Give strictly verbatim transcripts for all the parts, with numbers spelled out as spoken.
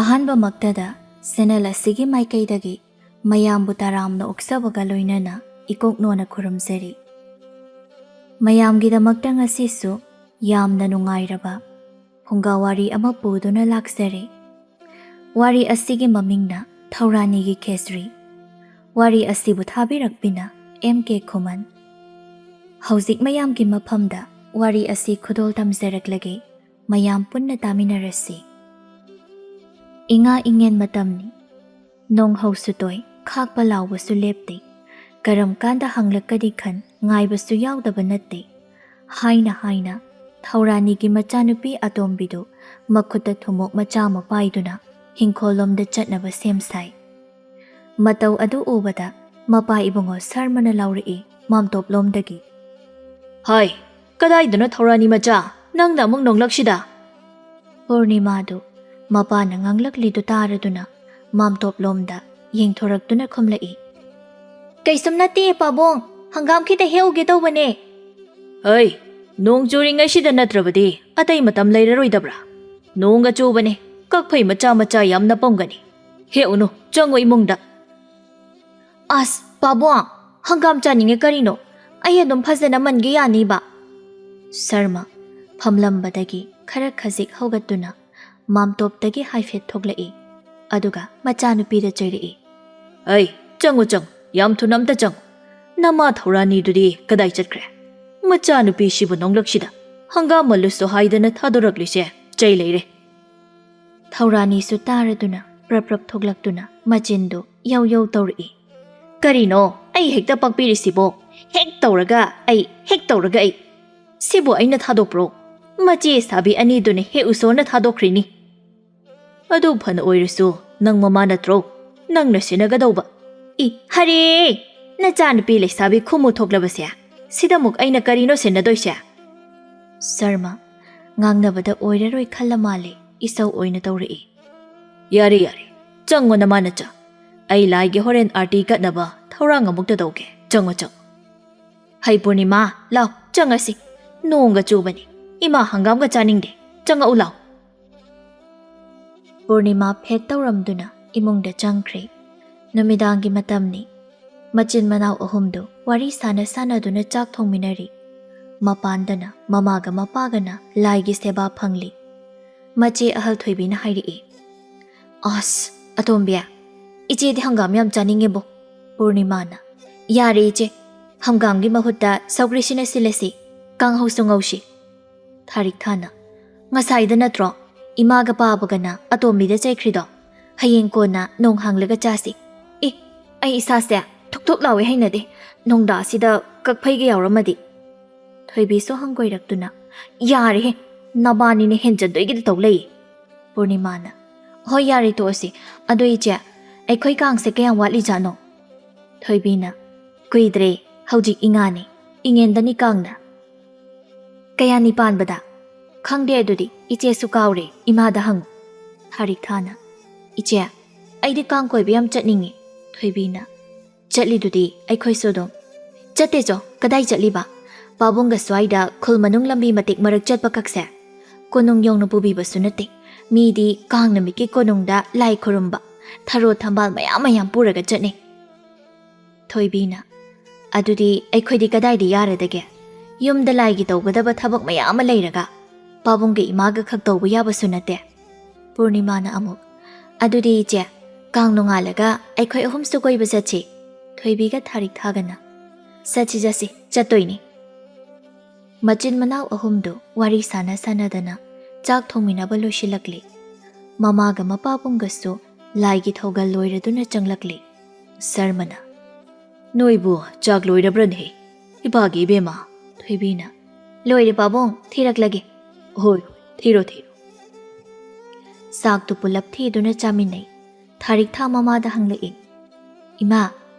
ꯑꯍꯥꯟꯕꯃꯛꯇꯗ channel ꯑꯁꯤꯒꯤ ꯃꯥꯏꯀꯩꯗꯒꯤ ꯃꯌꯥꯝꯕꯨ ꯇꯔꯥꯝꯅ ꯑꯣꯛꯆꯕꯒ ꯂꯣꯏꯅꯅ ꯏꯀꯣꯛꯅꯣꯅ ꯈꯨꯔꯨꯝꯖꯔꯤ꯫ ꯃꯌꯥꯝꯒꯤꯗꯃꯛꯇ ꯉꯁꯤꯁꯨ ꯌꯥꯝꯅ ꯅꯨꯡꯉꯥꯏꯔꯕ ꯐꯨꯡꯒꯥ ꯋꯥꯔꯤ ꯑꯃ ꯄꯨꯗꯨꯅ ꯂꯥꯛꯆꯔꯤ꯫ ꯋꯥꯔꯤ ꯑꯁꯤꯒꯤ ꯃꯃꯤꯡꯅ ꯊꯧꯔꯥꯅꯤꯒꯤ ꯈꯦꯆ꯭ꯔꯤ꯫ ꯋꯥꯔꯤ ꯑꯁꯤꯕꯨ ꯊꯥꯕꯤꯔꯛꯄꯤꯅ ꯑꯦꯝ ꯀꯦ ꯈꯨꯃꯟ꯫ ꯍꯧꯖꯤꯛ ꯃꯌꯥꯝꯒꯤ ꯃꯐꯝꯗ ꯋꯥꯔꯤ ꯑꯁꯤ ꯈꯨꯗꯣꯜ ꯇꯝꯖꯔꯛꯂꯒꯦ, ꯃꯌꯥꯝ ꯄꯨꯟꯅ ꯇꯥꯃꯤꯟꯅꯔꯁꯤ꯫ ꯏꯉꯥ ꯏꯉꯦꯟ ꯃꯇꯝꯅꯤ꯫ ꯅꯣꯡꯍꯧꯁꯨ ꯇꯣꯏ, ꯈꯥꯛꯄ ꯂꯥꯎꯕꯁꯨ ꯂꯦꯞꯇꯦ꯫ ꯀꯔꯝ ꯀꯥꯟꯗ ꯍꯪꯂꯛꯀꯅꯤ ꯈꯟ ꯉꯥꯏꯕꯁꯨ ꯌꯥꯎꯗꯕ ꯅꯠꯇꯦ꯫ ꯍꯥꯏꯅ ꯍꯥꯏꯅ ꯊꯧꯔꯥꯅꯤꯒꯤ ꯃꯆꯥꯅꯨꯄꯤ ꯑꯇꯣꯝꯕꯤꯗꯨ ꯃꯈꯨꯠꯇ ꯊꯨꯝꯃꯣꯛ ꯃꯆꯥ ꯑꯃ ꯄꯥꯏꯗꯨꯅ ꯍꯤꯡꯈꯣꯜꯂꯣꯝꯗ ꯆꯠꯅꯕ ꯁꯦꯝ ꯁꯥꯏ꯫ ꯃꯇꯧ ꯑꯗꯨ ꯎꯕꯗ ꯃꯄꯥ ꯏꯕꯨꯡꯉꯣ ꯁꯔꯃꯅ ꯂꯥꯎꯔꯛꯏ ꯃꯥꯝꯇꯣꯞꯂꯣꯝꯗꯒꯤ꯫ "ꯍꯥꯏ, ꯀꯗꯥꯏꯗꯅꯣ ꯊꯧꯔꯥꯅꯤ ꯃꯆꯥ? ꯅꯪꯅ ꯑꯃꯨꯛ ꯅꯣꯡꯂꯛꯁꯤꯗ?" ꯄꯨꯔꯅꯤꯃꯥꯗꯨ ꯃꯄꯥꯅ ꯉꯥꯡꯂꯛꯂꯤꯗꯨ ꯇꯥꯔꯗꯨꯅ ꯃꯥꯝꯇꯣꯞꯂꯣꯝꯗ ꯌꯦꯡꯊꯣꯔꯛꯇꯨꯅ ꯈꯨꯝꯂꯛꯏ꯫ "ꯀꯩꯁꯨꯝ ꯅꯠꯇꯦ ꯄꯥꯕꯨꯡ, ꯍꯪꯒꯥꯝ ꯈꯤꯇ ꯍꯦꯛꯎꯒꯦ ꯇꯧꯕꯅꯦ꯫" "ꯍꯩ, ꯅꯣꯡ ꯆꯨꯔꯤꯉꯩꯁꯤꯗ ꯅꯠꯇ꯭ꯔꯕꯗꯤ ꯑꯇꯩ ꯃꯇꯝ ꯂꯩꯔꯔꯣꯏꯗꯕ꯭ꯔꯥ? ꯅꯣꯡꯒ ꯆꯨꯕꯅꯦ, ꯀꯛꯐꯩ ꯃꯆꯥ ꯃꯆꯥ ꯌꯥꯝ ꯅꯄꯝꯒꯅꯤ꯫ ꯍꯦꯛꯎꯅꯨ, ꯆꯪꯉꯨ ꯏꯃꯨꯡꯗ꯫" "ꯑꯁ ꯄꯥꯕꯨꯡ, ꯍꯪꯒꯥꯝ ꯆꯥꯅꯤꯡꯉꯦ ꯀꯔꯤꯅꯣ? ꯑꯩ ꯑꯗꯨꯝ ꯐꯖꯅ ꯃꯟꯒꯦ ꯌꯥꯅꯤꯕ꯫" ꯁꯔꯃ ꯐꯝꯂꯝꯕꯗꯒꯤ ꯈꯔ ꯈꯖꯤꯛ ꯍꯧꯒꯠꯇꯨꯅ ꯃꯥꯝꯇꯣꯞꯇꯒꯤ ꯍꯥꯏꯐꯦꯠ ꯊꯣꯛꯂꯛꯏ꯫ ꯑꯗꯨꯒ ꯃꯆꯥꯅꯨꯄꯤꯗ ꯆꯩꯔꯛꯏ꯫ "ꯑꯩ, ꯆꯪꯉꯨ ꯆꯪꯉꯨ, ꯌꯥꯝ ꯊꯨꯅ ꯑꯝꯇ ꯆꯪꯉꯨ꯫ ꯅꯃꯥ ꯊꯧꯔꯥꯅꯤꯗꯨꯗꯤ ꯀꯗꯥꯏ ꯆꯠꯈ꯭ꯔꯦ? ꯃꯆꯥꯅꯨꯄꯤꯁꯤꯕꯨ ꯅꯣꯡꯂꯛꯁꯤꯗ ꯍꯪꯒꯥꯝ ꯃꯜꯂꯨꯁꯨ ꯍꯥꯏꯗꯅ ꯊꯥꯗꯣꯔꯛꯂꯤꯁꯦ ꯆꯩ ꯂꯩꯔꯦ꯫" ꯊꯧꯔꯥꯅꯤꯁꯨ ꯇꯥꯔꯗꯨꯅ ꯄ꯭ꯔꯞ ꯄ꯭ꯔꯞ ꯊꯣꯛꯂꯛꯇꯨꯅ ꯃꯆꯤꯟꯗꯨ ꯌꯧ ꯌꯧ ꯇꯧꯔꯛꯏ꯫ "ꯀꯔꯤꯅꯣ ꯑꯩ ꯍꯦꯛꯇ ꯄꯛꯄꯤꯔꯤꯁꯤꯕꯣ? ꯍꯦꯛ ꯇꯧꯔꯒ ꯑꯩ, ꯍꯦꯛ ꯇꯧꯔꯒ ꯑꯩ꯫ ꯁꯤꯕꯨ ꯑꯩꯅ ꯊꯥꯗꯣꯛꯄ꯭ꯔꯣ? ꯃꯆꯦ ꯁꯥꯕꯤ ꯑꯅꯤꯗꯨꯅ ꯍꯦꯛ ꯎꯁꯣꯔꯅ ꯊꯥꯗꯣꯛꯈ꯭ꯔꯤꯅꯤ꯫" "ꯑꯗꯨ ꯐꯅ ꯑꯣꯏꯔꯁꯨ ꯅꯪ ꯃꯃꯥ ꯅꯠꯇ꯭ꯔꯣ? ꯅꯪꯅ ꯁꯦꯟꯅꯒꯗꯧꯕ꯫" "ꯏ, ꯍꯔꯦ! ꯅꯆꯥꯅꯨꯄꯤ ꯂꯩꯁꯥꯕꯤ ꯈꯨꯝꯃꯨ ꯊꯣꯛꯂꯕꯁꯦ? ꯁꯤꯗꯃꯨꯛ ꯑꯩꯅ ꯀꯔꯤꯅꯣ ꯁꯦꯟꯅꯗꯣꯏꯁꯦ?" ꯁꯔꯃ ꯉꯥꯡꯅꯕꯗ ꯑꯣꯏꯔꯔꯣꯏ ꯈꯜꯂ ꯃꯥꯜꯂꯦ, ꯏꯁꯧ ꯑꯣꯏꯅ ꯇꯧꯔꯛꯏ꯫ "ꯌꯥꯔꯦ, ꯌꯥꯔꯦ, ꯆꯪꯉꯣ ꯅꯃꯥ ꯅꯆꯥ꯫ ꯑꯩ ꯂꯥꯏꯒꯤ ꯍꯣꯔꯦꯟ ꯑꯥꯔꯇꯤ ꯀꯠꯅꯕ ꯊꯧꯔꯥꯡ ꯑꯃꯨꯛꯇ ꯇꯧꯒꯦ꯫ ꯆꯪꯉꯣ, ꯆꯪꯉꯣ꯫" "ꯍꯩ ꯄꯨꯔꯅꯤꯃꯥ, ꯂꯥꯎ, ꯆꯪꯉꯁꯤ꯫ ꯅꯣꯡꯒ ꯆꯨꯕꯅꯤ꯫ ꯏꯃꯥ ꯍꯪꯒꯥꯝꯒ ꯆꯥꯅꯤꯡꯗꯦ꯫ ꯆꯪꯉꯛꯎ ꯂꯥꯎ꯫" ꯄꯨꯔꯅꯤꯃꯥ ꯐꯦꯠ ꯇꯧꯔꯝꯗꯨꯅ ꯏꯃꯨꯡꯗ ꯆꯪꯈ꯭ꯔꯦ꯫ ꯅꯨꯃꯤꯗꯥꯡꯒꯤ ꯃꯇꯝꯅꯤ꯫ ꯃꯆꯤꯟ ꯃꯅꯥꯎ ꯑꯍꯨꯝꯗꯨ ꯋꯥꯔꯤ ꯁꯥꯟꯅ ꯁꯥꯟꯅꯗꯨꯅ ꯆꯥꯛ ꯊꯣꯡꯃꯤꯟꯅꯔꯤ꯫ ꯃꯄꯥꯟꯗꯅ ꯃꯃꯥꯒ ꯃꯄꯥꯒꯅ ꯂꯥꯏꯒꯤ ꯁꯦꯕꯥ ꯐꯪꯂꯤ꯫ ꯃꯆꯦ ꯑꯍꯜ ꯊꯣꯏꯕꯤꯅ ꯍꯥꯏꯔꯛꯏ, "ꯑꯁ, ꯑꯇꯣꯝꯕꯤ, ꯏꯆꯦꯗꯤ ꯍꯪꯒꯥꯝ ꯌꯥꯝ ꯆꯥꯅꯤꯡꯉꯦꯕꯣ꯫" ꯄꯨꯔꯅꯤꯃꯥꯅ, "ꯌꯥꯔꯦ ꯏꯆꯦ, ꯍꯪꯒꯥꯝꯒꯤ ꯃꯍꯨꯠꯇ ꯁꯧꯒ꯭ꯔꯤꯁꯤꯅ ꯁꯤꯜꯂꯁꯤ, ꯀꯥꯡꯍꯧꯁꯨ ꯉꯧꯁꯤ꯫" ꯊꯥꯔꯤꯛ ꯊꯥꯅ, "ꯉꯁꯥꯏꯗ ꯅꯠꯇ꯭ꯔꯣ ꯏꯃꯥꯒ ꯄꯥꯕꯒꯅ ꯑꯇꯣꯝꯕꯤꯗ ꯆꯩꯈ꯭ꯔꯤꯗꯣ? ꯍꯌꯦꯡ ꯀꯣꯟꯅ ꯅꯣꯡ ꯍꯥꯡꯂꯒ ꯆꯥꯁꯤ꯫ ꯑꯦ, ꯑꯩ ꯏꯁꯥꯁꯦ ꯊꯨꯛ ꯊꯨꯛ ꯂꯥꯎꯋꯦ, ꯍꯩꯅꯗꯦ꯫ ꯅꯣꯡꯗꯥꯁꯤꯗ ꯀꯛꯐꯩꯒ ꯌꯥꯎꯔꯝꯃꯗꯤ꯫" ꯊꯣꯏꯕꯤꯁꯨ ꯍꯪꯒꯣꯏꯔꯛꯇꯨꯅ, "ꯌꯥꯔꯦꯍꯦ, ꯅꯕꯥꯅꯤꯅ ꯍꯦꯟꯖꯟꯗꯣꯏꯒꯤꯗ ꯇꯧ ꯂꯩꯌꯦ꯫" ꯄꯨꯔꯅꯤꯃꯥꯅ, "ꯍꯣꯏ, ꯌꯥꯔꯦ, ꯇꯣꯛꯑꯁꯤ꯫ ꯑꯗꯣ ꯏꯆꯦ, ꯑꯩꯈꯣꯏ ꯀꯥꯡꯁꯦ ꯀꯌꯥꯝ ꯋꯥꯠꯂꯤꯖꯥꯠꯅꯣ?" ꯊꯣꯏꯕꯤꯅ, "ꯀꯨꯏꯗ꯭ꯔꯦ, ꯍꯧꯖꯤꯛ ꯏꯉꯥꯅꯤ, ꯏꯉꯦꯟꯗꯅꯤ ꯀꯥꯡꯅ꯫" "ꯀꯌꯥꯅꯤ ꯄꯥꯟꯕꯗ?" "ꯈꯪꯗꯦ ꯑꯗꯨꯗꯤ, ꯏꯆꯦꯁꯨ ꯀꯥꯎꯔꯦ, ꯏꯃꯥꯗ ꯍꯪꯉꯨ꯫" ꯊꯥꯔꯤꯛ ꯊꯥꯅ, "ꯏꯆꯦ, ꯑꯩꯗꯤ ꯀꯥꯡ ꯀꯣꯏꯕ ꯌꯥꯝ ꯆꯠꯅꯤꯡꯉꯤ꯫" ꯊꯣꯏꯕꯤꯅ, "ꯆꯠꯂꯤꯗꯨꯗꯤ ꯑꯩꯈꯣꯏꯁꯨ ꯑꯗꯨꯝ꯫" "ꯆꯠꯇꯦ ꯆꯣ, ꯀꯗꯥꯏ ꯆꯠꯂꯤꯕ? ꯄꯥꯕꯨꯡꯒ ꯁ꯭ꯋꯥꯏꯗ ꯈꯨꯜ ꯃꯅꯨꯡ ꯂꯝꯕꯤ ꯃꯇꯦꯛ ꯃꯔꯛ ꯆꯠꯄ ꯀꯛꯁꯦ? ꯀꯣꯅꯨꯡ ꯌꯧꯅ ꯄꯨꯕꯤꯕꯁꯨ ꯅꯠꯇꯦ꯫ ꯃꯤꯗꯤ ꯀꯥꯡ ꯅꯨꯃꯤꯠꯀꯤ ꯀꯣꯅꯨꯡꯗ ꯂꯥꯏ ꯈꯨꯔꯨꯝꯕ, ꯊꯔꯣ ꯊꯝꯕꯥꯜ ꯃꯌꯥꯝ ꯃꯌꯥꯝ ꯄꯨꯔꯒ ꯆꯠꯅꯩ꯫" ꯊꯣꯏꯕꯤꯅ, "ꯑꯗꯨꯗꯤ ꯑꯩꯈꯣꯏꯗꯤ ꯀꯗꯥꯏꯗ ꯌꯥꯔꯗꯒꯦ? ꯌꯨꯝꯗ ꯂꯥꯏꯒꯤ ꯇꯧꯒꯗꯕ ꯊꯕꯛ ꯃꯌꯥꯝ ꯑꯃ ꯂꯩꯔꯒ ꯄꯥꯕꯨꯡꯒ ꯏꯃꯥꯒ ꯈꯛ ꯇꯧꯕ ꯌꯥꯕꯁꯨ ꯅꯠꯇꯦ꯫" ꯄꯨꯔꯅꯤꯃꯥꯅ ꯑꯃꯨꯛ, "ꯑꯗꯨꯗꯤ ꯏꯆꯦ, ꯀꯥꯡ ꯅꯣꯡꯉꯥꯜꯂꯒ ꯑꯩꯈꯣꯏ ꯑꯍꯨꯝꯁꯨ ꯀꯣꯏꯕ ꯆꯠꯁꯤ꯫" ꯊꯣꯏꯕꯤꯒ ꯊꯥꯔꯤꯛ ꯊꯥꯒꯅ, "ꯆꯠꯁꯤ, ꯆꯠꯁꯤ, ꯆꯠꯇꯣꯏꯅꯤ꯫" ꯃꯆꯤꯟ ꯃꯅꯥꯎ ꯑꯍꯨꯝꯗꯨ ꯋꯥꯔꯤ ꯁꯥꯟꯅ ꯁꯥꯟꯅꯗꯅ ꯆꯥꯛ ꯊꯣꯡꯃꯤꯟꯅꯕ ꯂꯣꯏꯁꯤꯜꯂꯛꯂꯤ꯫ ꯃꯃꯥꯒ ꯃꯄꯥꯕꯨꯡꯒꯁꯨ ꯂꯥꯏꯒꯤ ꯊꯧꯒꯜ ꯂꯣꯏꯔꯗꯨꯅ ꯆꯪꯂꯛꯂꯤ꯫ ꯁꯔꯃꯅ, "ꯅꯣꯏꯕꯨ ꯆꯥꯛ ꯂꯣꯏꯔꯕ꯭ꯔꯅꯦ? ꯏꯄꯥꯒꯤ ꯏꯕꯦꯝꯃ꯫" ꯊꯣꯏꯕꯤꯅ, "ꯂꯣꯏꯔꯦ ꯄꯥꯕꯨꯡ, ꯊꯤꯔꯛꯂꯒꯦ꯫" "ꯍꯣꯏ, ꯊꯤꯔꯣ, ꯊꯤꯔꯣ꯫" ꯆꯥꯛꯇꯨ ꯄꯨꯂꯞ ꯊꯤꯗꯨꯅ ꯆꯥꯃꯤꯟꯅꯩ꯫ ꯊꯥꯔꯤꯛ ꯊꯥ ꯃꯃꯥꯗ ꯍꯪꯂꯛꯏ, "ꯏꯃꯥ,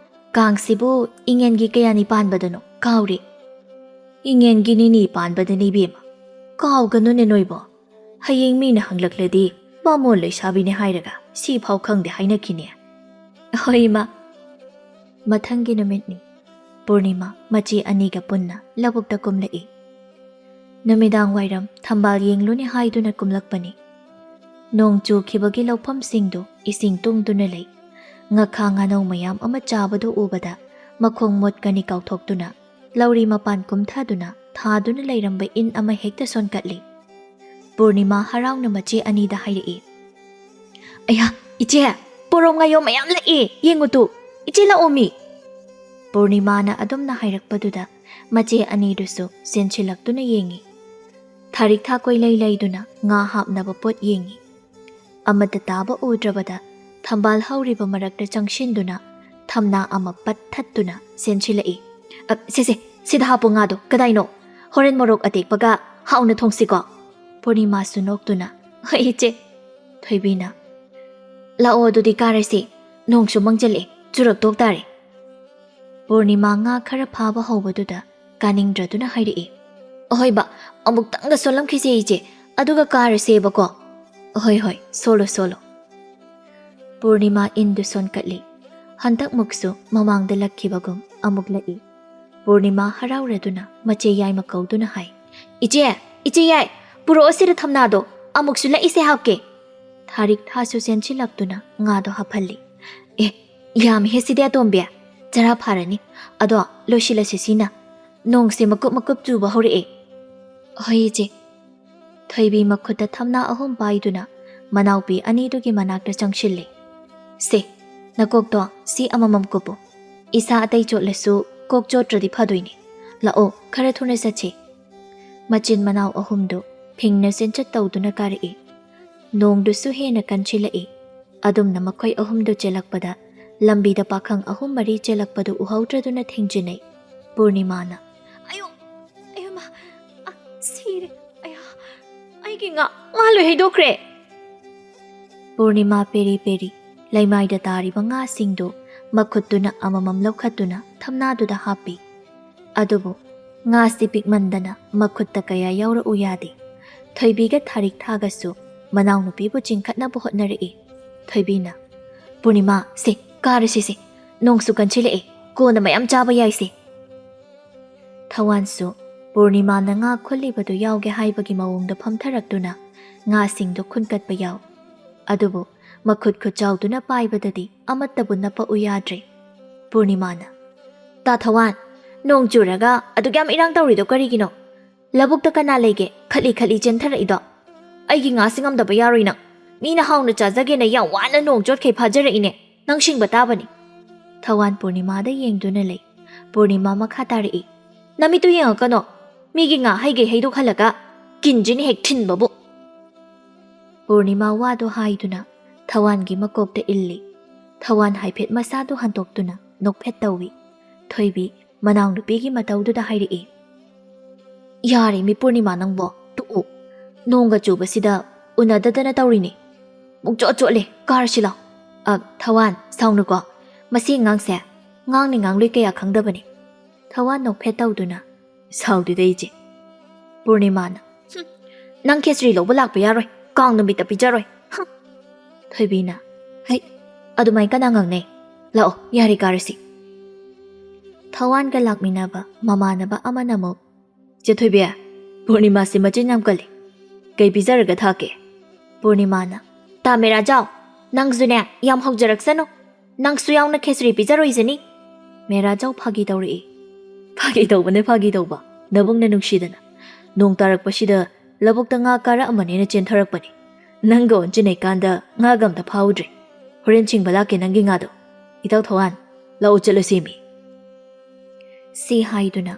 ꯀꯥꯡꯁꯤꯕꯨ ꯏꯉꯦꯟꯒꯤ ꯀꯌꯥꯅꯤ ꯄꯥꯟꯕꯗꯅꯣ? ꯀꯥꯎꯔꯦ꯫" "ꯏꯉꯦꯟꯒꯤ ꯅꯤꯅꯤ ꯄꯥꯟꯕꯗꯅꯤ ꯏꯕꯦꯝꯃ꯫ ꯀꯥꯎꯒꯅꯨꯅꯦ ꯅꯣꯏꯕꯣ꯫ ꯍꯌꯦꯡ ꯃꯤꯅ ꯍꯪꯂꯛꯂꯗꯤ ꯕꯥꯃꯣꯟ ꯂꯩꯁꯥꯕꯤꯅꯦ ꯍꯥꯏꯔꯒ ꯁꯤꯐꯥꯎ ꯈꯪꯗꯦ ꯍꯥꯏꯅꯈꯤꯅꯦ꯫" "ꯍꯣꯏ ꯏꯃꯥ꯫" ꯃꯊꯪꯒꯤ ꯅꯨꯃꯤꯠꯅꯤ꯫ ꯄꯨꯔꯅꯤꯃꯥ ꯃꯆꯦ ꯑꯅꯤꯒ ꯄꯨꯟꯅ ꯂꯧꯕꯨꯛꯇ ꯀꯨꯝꯂꯛꯏ꯫ ꯅꯨꯃꯤꯗꯥꯡ ꯋꯥꯏꯔꯝ ꯊꯝꯕꯥꯜ ꯌꯦꯡꯂꯨꯅꯦ ꯍꯥꯏꯗꯨꯅ ꯀꯨꯝꯂꯛꯄꯅꯤ꯫ ꯅꯣꯡ ꯆꯨꯈꯤꯕꯒꯤ ꯂꯧꯐꯝꯁꯤꯡꯗꯨ ꯏꯁꯤꯡ ꯇꯨꯡꯗꯨꯅ ꯂꯩ꯫ ꯉꯥꯈꯥ ꯉꯥꯅꯧ ꯃꯌꯥꯝ ꯑꯃ ꯆꯥꯕꯗꯨ ꯎꯕꯗ ꯃꯈꯣꯡ ꯃꯣꯠꯀꯅꯤ ꯀꯥꯎꯊꯣꯛꯇꯨꯅ ꯂꯧꯔꯤ ꯃꯄꯥꯟ ꯀꯨꯝꯊꯗꯨꯅ ꯊꯥꯗꯨꯅ ꯂꯩꯔꯝꯕ ꯏꯟ ꯑꯃ ꯍꯦꯛꯇ ꯁꯣꯟꯀꯠꯂꯤ꯫ ꯄꯨꯔꯅꯤꯃꯥ ꯍꯔꯥꯎꯅ ꯃꯆꯦ ꯑꯅꯤꯗ ꯍꯥꯏꯔꯛꯏ, "ꯑꯌꯥ, ꯏꯆꯦ, ꯄꯣꯔꯣꯝ ꯉꯥꯌꯣꯝ ꯃꯌꯥꯝ ꯂꯥꯛꯑꯦ, ꯌꯦꯡꯉꯨꯇꯨ, ꯏꯆꯦ ꯂꯥꯛꯑꯣꯃꯤ!" ꯄꯨꯔꯅꯤꯃꯥꯅ ꯑꯗꯨꯝꯅ ꯍꯥꯏꯔꯛꯄꯗꯨꯗ ꯃꯆꯦ ꯑꯅꯤꯗꯨꯁꯨ ꯆꯦꯟꯁꯤꯜꯂꯛꯇꯨꯅ ꯌꯦꯡꯉꯤ꯫ ꯊꯥꯔꯤꯛ ꯊꯥ ꯀꯣꯏꯂꯩ ꯂꯩꯗꯨꯅ ꯉꯥ ꯍꯥꯞꯅꯕ ꯄꯣꯠ ꯌꯦꯡꯉꯤ꯫ ꯑꯃꯠꯇ ꯇꯥꯕ ꯎꯗ꯭ꯔꯕꯗ ꯊꯝꯕꯥꯜ ꯍꯧꯔꯤꯕ ꯃꯔꯛꯇ ꯆꯪꯁꯤꯟꯗꯨꯅ ꯊꯝꯅꯥ ꯑꯃ ꯄꯠ ꯊꯠꯇꯨꯅ ꯆꯦꯟꯁꯤꯜꯂꯛꯏ꯫ "ꯑ, ꯁꯦ, ꯁꯦ, ꯁꯤꯗ ꯍꯥꯞꯄꯣ ꯉꯥꯗꯣ꯫ ꯀꯗꯥꯏꯅꯣ? ꯍꯣꯔꯦꯟ ꯃꯣꯔꯣꯛ ꯑꯇꯦꯛꯄꯒ ꯍꯥꯎꯅ ꯊꯣꯡꯁꯤꯀꯣ?" ꯄꯨꯔꯅꯤꯃꯥꯁꯨ ꯅꯣꯛꯇꯨꯅ, "ꯍꯣꯏ, ꯏꯆꯦ꯫" ꯊꯣꯏꯕꯤꯅ, "ꯂꯥꯛꯑꯣ, ꯑꯗꯨꯗꯤ ꯀꯥꯔꯁꯤ꯫ ꯅꯣꯡꯁꯨ ꯃꯪꯖꯜꯂꯛꯑꯦ, ꯆꯨꯔꯛꯇꯣꯛ ꯇꯥꯔꯦ꯫" ꯄꯨꯔꯅꯤꯃꯥ ꯉꯥ ꯈꯔ ꯐꯥꯕ ꯍꯧꯕꯗꯨꯗ ꯀꯥꯅꯤꯡꯗ꯭ꯔꯗꯨꯅ ꯍꯥꯏꯔꯛꯏ, "ꯑꯍꯣꯏꯕ, ꯑꯃꯨꯛꯇꯪꯒ ꯁꯣꯜꯂꯝꯈꯤꯁꯦ ꯏꯆꯦ, ꯑꯗꯨꯒ ꯀꯥꯔꯁꯦꯕꯀꯣ꯫" "ꯍꯣꯏ, ꯍꯣꯏ, ꯁꯣꯜꯂꯣ, ꯁꯣꯜꯂꯣ꯫" ꯄꯨꯔꯅꯤꯃꯥ ꯏꯟꯗꯨ ꯁꯣꯟꯀꯠꯂꯤ꯫ ꯍꯟꯗꯛꯃꯨꯛꯁꯨ ꯃꯃꯥꯡꯗ ꯂꯛꯈꯤꯕꯒꯨꯝ ꯑꯃꯨꯛ ꯂꯛꯏ꯫ ꯄꯨꯔꯅꯤꯃꯥ ꯍꯔꯥꯎꯔꯗꯨꯅ ꯃꯆꯦ ꯌꯥꯏꯃ ꯀꯧꯗꯨꯅ ꯍꯥꯏ, "ꯏꯆꯦ, ꯏꯆꯦ ꯌꯥꯏ, ꯄꯨꯔꯛꯑꯣ ꯁꯤꯗ ꯊꯝꯅꯥꯗꯣ, ꯑꯃꯨꯛꯁꯨ ꯂꯛꯏꯁꯦ ꯍꯥꯞꯀꯦ꯫" ꯊꯥꯔꯤꯛ ꯊꯥꯁꯨ ꯆꯦꯟꯁꯤꯜꯂꯛꯇꯨꯅ ꯉꯥꯗꯣ ꯍꯥꯞꯍꯜꯂꯤ꯫ "ꯑꯦ, ꯌꯥꯝꯃꯤꯍꯦ ꯁꯤꯗꯤ ꯑꯇꯣꯝꯕꯤ, ꯆꯔꯥ ꯐꯥꯔꯅꯤ꯫ ꯑꯗꯣ ꯂꯣꯏꯁꯤꯜꯂꯁꯤ ꯁꯤꯅ, ꯅꯣꯡꯁꯦ ꯃꯀꯨꯞ ꯃꯀꯨꯞ ꯆꯨꯕ ꯍꯧꯔꯛꯑꯦ꯫" "ꯍꯣꯏ ꯏꯆꯦ꯫" ꯊꯣꯏꯕꯤ ꯃꯈꯨꯠꯇ ꯊꯝꯅꯥ ꯑꯍꯨꯝ ꯄꯥꯏꯗꯨꯅ ꯃꯅꯥꯎꯄꯤ ꯑꯅꯤꯗꯨꯒꯤ ꯃꯅꯥꯛꯇ ꯆꯪꯁꯤꯜꯂꯤ꯫ "ꯁꯦ, ꯅꯀꯣꯛꯇꯣ ꯁꯤ ꯑꯃꯃꯝ ꯀꯨꯞꯄꯨ꯫ ꯏꯁꯥ ꯑꯇꯩ ꯆꯣꯠꯂꯁꯨ ꯀꯣꯛ ꯆꯣꯠꯇ꯭ꯔꯗꯤ ꯐꯗꯣꯏꯅꯦ꯫ ꯂꯥꯛꯑꯣ, ꯈꯔ ꯊꯨꯅ ꯆꯠꯁꯤ꯫" ꯃꯆꯤꯟ ꯃꯅꯥꯎ ꯑꯍꯨꯝꯗꯨ ꯐꯤꯡꯅ ꯆꯦꯟꯆꯠ ꯇꯧꯗꯨꯅ ꯀꯥꯔꯛꯏ꯫ ꯅꯣꯡꯗꯨꯁꯨ ꯍꯦꯟꯅ ꯀꯟꯁꯤꯜꯂꯛꯏ꯫ ꯑꯗꯨꯝꯅ ꯃꯈꯣꯏ ꯑꯍꯨꯝꯗꯨ ꯆꯦꯜꯂꯛꯄꯗ ꯂꯝꯕꯤꯗ ꯄꯥꯈꯪ ꯑꯍꯨꯝ ꯃꯔꯤ ꯆꯦꯜꯂꯛꯄꯗꯨ ꯎꯍꯧꯗ꯭ꯔꯗꯨꯅ ꯊꯦꯡꯖꯤꯟꯅꯩ꯫ ꯄꯨꯔꯅꯤꯃꯥꯅ, "ꯑꯌꯣ, ꯑꯌꯣ ꯃꯥ, ꯑ, ꯁꯤꯔꯦ, ꯑꯌꯥ, ꯑꯩꯒꯤ ꯉꯥ, ꯉꯥ ꯂꯣꯏ ꯍꯩꯗꯣꯛꯈ꯭ꯔꯦ!" ꯄꯨꯔꯅꯤꯃꯥ ꯄꯦꯔꯤ ꯄꯦꯔꯤ ꯂꯩꯃꯥꯏꯗ ꯇꯥꯔꯤꯕ ꯉꯥꯁꯤꯡꯗꯨ ꯃꯈꯨꯠꯇꯨꯅ ꯑꯃꯃꯝ ꯂꯧꯈꯠꯇꯨꯅ ꯊꯝꯅꯥꯗꯨꯗ ꯍꯥꯞꯄꯤ꯫ ꯑꯗꯨꯕꯨ ꯉꯥꯁꯤ ꯄꯤꯛꯃꯟꯗꯅ ꯃꯈꯨꯠꯇ ꯀꯌꯥ ꯌꯥꯎꯔꯛꯎ ꯌꯥꯗꯦ꯫ ꯊꯣꯏꯕꯤꯒ ꯊꯥꯔꯤꯛ ꯊꯥꯒꯁꯨ ꯃꯅꯥꯎꯅꯨꯄꯤꯕꯨ ꯆꯤꯡꯈꯠꯅꯕ ꯍꯣꯠꯅꯔꯛꯏ꯫ ꯊꯣꯏꯕꯤꯅ, "ꯄꯨꯔꯅꯤꯃꯥ, ꯁꯦ, ꯀꯥꯔꯁꯤꯁꯦ, ꯅꯣꯡꯁꯨ ꯀꯟꯁꯤꯜꯂꯛꯑꯦ, ꯀꯣꯟꯅ ꯃꯌꯥꯝ ꯆꯥꯕ ꯌꯥꯏꯁꯦ꯫" ꯊꯋꯥꯟꯁꯨ ꯄꯨꯔꯅꯤꯃꯥꯅ ꯉꯥ ꯈꯨꯜꯂꯤꯕꯗꯨ ꯌꯥꯎꯒꯦ ꯍꯥꯏꯕꯒꯤ ꯃꯑꯣꯡꯗ ꯐꯝꯊꯔꯛꯇꯨꯅ ꯉꯥꯁꯤꯡꯗꯨ ꯈꯨꯟꯀꯠꯄ ꯌꯥꯎ꯫ ꯑꯗꯨꯕꯨ ꯃꯈꯨꯠ ꯈꯨꯠꯆꯥꯎꯗꯨꯅ ꯄꯥꯏꯕꯗꯗꯤ ꯑꯃꯠꯇꯕꯨ ꯅꯞꯄꯛꯎ ꯌꯥꯗ꯭ꯔꯦ꯫ ꯄꯨꯔꯅꯤꯃꯥꯅ, "ꯇꯥ ꯊꯋꯥꯟ, ꯅꯣꯡ ꯆꯨꯔꯒ ꯑꯗꯨꯛ ꯌꯥꯝ ꯏꯔꯥꯡ ꯇꯧꯔꯤꯗꯣ ꯀꯔꯤꯒꯤꯅꯣ? ꯂꯧꯕꯨꯛꯇ ꯀꯅꯥ ꯂꯩꯒꯦ ꯈꯠꯂꯤ ꯈꯠꯂꯤ ꯆꯦꯟꯊꯔꯛꯏꯗꯣ? ꯑꯩꯒꯤ ꯉꯥꯁꯤ ꯉꯝꯗꯕ ꯌꯥꯔꯣꯏ ꯅꯪ꯫ ꯃꯤꯅ ꯍꯥꯎꯅ ꯆꯥꯖꯒꯦꯅ ꯌꯥꯝ ꯋꯥꯅ ꯅꯣꯡ ꯆꯣꯠꯈꯩ ꯐꯥꯖꯔꯛꯏꯅꯦ꯫ ꯅꯪ ꯁꯤꯡꯕ ꯇꯥꯕꯅꯤ꯫" ꯊꯋꯥꯟ ꯄꯨꯔꯅꯤꯃꯥꯗ ꯌꯦꯡꯗꯨꯅ ꯂꯩ꯫ ꯄꯨꯔꯅꯤꯃꯥ ꯃꯈꯥ ꯇꯥꯔꯛꯏ, "ꯅꯃꯤꯠꯇꯨ ꯌꯦꯡꯉꯛꯀꯅꯣ꯫ ꯃꯤꯒꯤ ꯉꯥ ꯍꯩꯒꯩ ꯍꯩꯗꯣꯛꯍꯜꯂꯒ ꯀꯤꯟꯖꯤꯅ ꯍꯦꯛ ꯊꯤꯟꯕꯕꯨ꯫" ꯄꯨꯔꯅꯤꯃꯥ ꯋꯥꯗꯨ ꯍꯥꯏꯗꯨꯅ ꯊꯋꯥꯟꯒꯤ ꯃꯀꯣꯛꯇ ꯏꯜꯂꯤ꯫ ꯊꯋꯥꯟ ꯍꯥꯏꯐꯦꯠ ꯃꯁꯥꯗꯨ ꯍꯟꯗꯣꯛꯇꯨꯅ ꯅꯣꯛꯐꯦꯠ ꯇꯧꯏ꯫ ꯊꯣꯏꯕꯤ ꯃꯅꯥꯎꯅꯨꯄꯤꯒꯤ ꯃꯇꯧꯗꯨꯗ ꯍꯥꯏꯔꯛꯏ, "ꯌꯥꯔꯦ ꯃꯤ ꯄꯨꯔꯅꯤꯃꯥ ꯅꯪꯕꯣ, ꯇꯣꯛꯎ꯫ ꯅꯣꯡꯒ ꯆꯨꯕꯁꯤꯗ ꯎꯅꯗꯗꯅ ꯇꯧꯔꯤꯅꯦ꯫ ꯄꯨꯡꯆꯣꯠ ꯆꯣꯠꯂꯦ, ꯀꯥꯔꯁꯤ ꯂꯥꯎ꯫ ꯑ, ꯊꯋꯥꯟ, ꯁꯥꯎꯅꯨꯀꯣ꯫ ꯃꯁꯤ ꯑꯉꯥꯡꯁꯦ ꯉꯥꯡꯅꯤ ꯉꯥꯡꯂꯣꯏ ꯀꯌꯥ ꯈꯪꯗꯕꯅꯤ꯫" ꯊꯋꯥꯟ ꯅꯣꯛꯐꯦꯠ ꯇꯧꯗꯨꯅ, "ꯁꯥꯎꯗꯦꯗ ꯏꯆꯦ꯫" ꯄꯨꯔꯅꯤꯃꯥꯅ, "ꯍꯨꯝ, ꯅꯪ ꯈꯦꯆ꯭ꯔꯤ ꯂꯧꯕ ꯂꯥꯛꯄ ꯌꯥꯔꯣꯏ, ꯀꯥꯡ ꯅꯨꯃꯤꯠꯇ ꯄꯤꯖꯔꯣꯏ꯫ ꯍꯨꯝ꯫" ꯊꯣꯏꯕꯤꯅ, "ꯍꯩ, ꯑꯗꯨꯃꯥꯏ ꯀꯅꯥ ꯉꯥꯡꯅꯩ? ꯂꯥꯛꯑꯣ, ꯌꯥꯔꯦ, ꯀꯥꯔꯁꯤ꯫" ꯊꯋꯥꯟꯒ ꯂꯥꯛꯃꯤꯟꯅꯕ ꯃꯃꯥꯟꯅꯕ ꯑꯃꯅ ꯑꯃꯨꯛ, "ꯆꯦ ꯊꯣꯏꯕꯤ, ꯄꯨꯔꯅꯤꯃꯥꯁꯤ ꯃꯆꯤꯟ ꯌꯥꯝ ꯀꯜꯂꯤ꯫ ꯀꯩ ꯄꯤꯖꯔꯒ ꯊꯥꯛꯀꯦ?" ꯄꯨꯔꯅꯤꯃꯥꯅ, "ꯇꯥ ꯃꯦꯔꯥꯖꯥꯎ, ꯅꯪꯁꯨꯅꯦ ꯌꯥꯝ ꯍꯧꯖꯔꯛꯁꯅꯨ꯫ ꯅꯪꯁꯨ ꯌꯥꯎꯅ ꯈꯦꯆ꯭ꯔꯤ ꯄꯤꯖꯔꯣꯏꯁꯤꯅꯤ꯫" ꯃꯦꯔꯥꯖꯥꯎ ꯐꯥꯒꯤ ꯇꯧꯔꯛꯏ꯫ "ꯐꯥꯒꯤ ꯇꯧꯕꯅꯦ, ꯐꯥꯒꯤ ꯇꯧꯕ꯫ ꯅꯕꯨꯡꯅ ꯅꯨꯡꯁꯤꯗꯅ꯫ ꯅꯣꯡ ꯇꯥꯔꯛꯄꯁꯤꯗ ꯂꯧꯕꯨꯛꯇ ꯉꯥ ꯀꯥꯔꯛꯑꯃꯅꯦꯅ ꯆꯦꯟꯊꯔꯛꯄꯅꯤ꯫ ꯅꯪꯒ ꯑꯣꯟꯁꯤꯟꯅꯩꯀꯥꯟꯗ ꯉꯥꯒ ꯑꯝꯇ ꯐꯥꯍꯧꯗ꯭ꯔꯦ꯫ ꯍꯣꯔꯦꯟ ꯆꯤꯡꯕ ꯂꯥꯛꯀꯦ ꯅꯪꯒꯤ ꯉꯥꯗꯣ꯫ ꯏꯇꯥꯎ ꯊꯋꯥꯟ, ꯂꯥꯛꯑꯣ ꯆꯠꯂꯁꯤ ꯃꯤ꯫" ꯁꯤ ꯍꯥꯏꯗꯨꯅ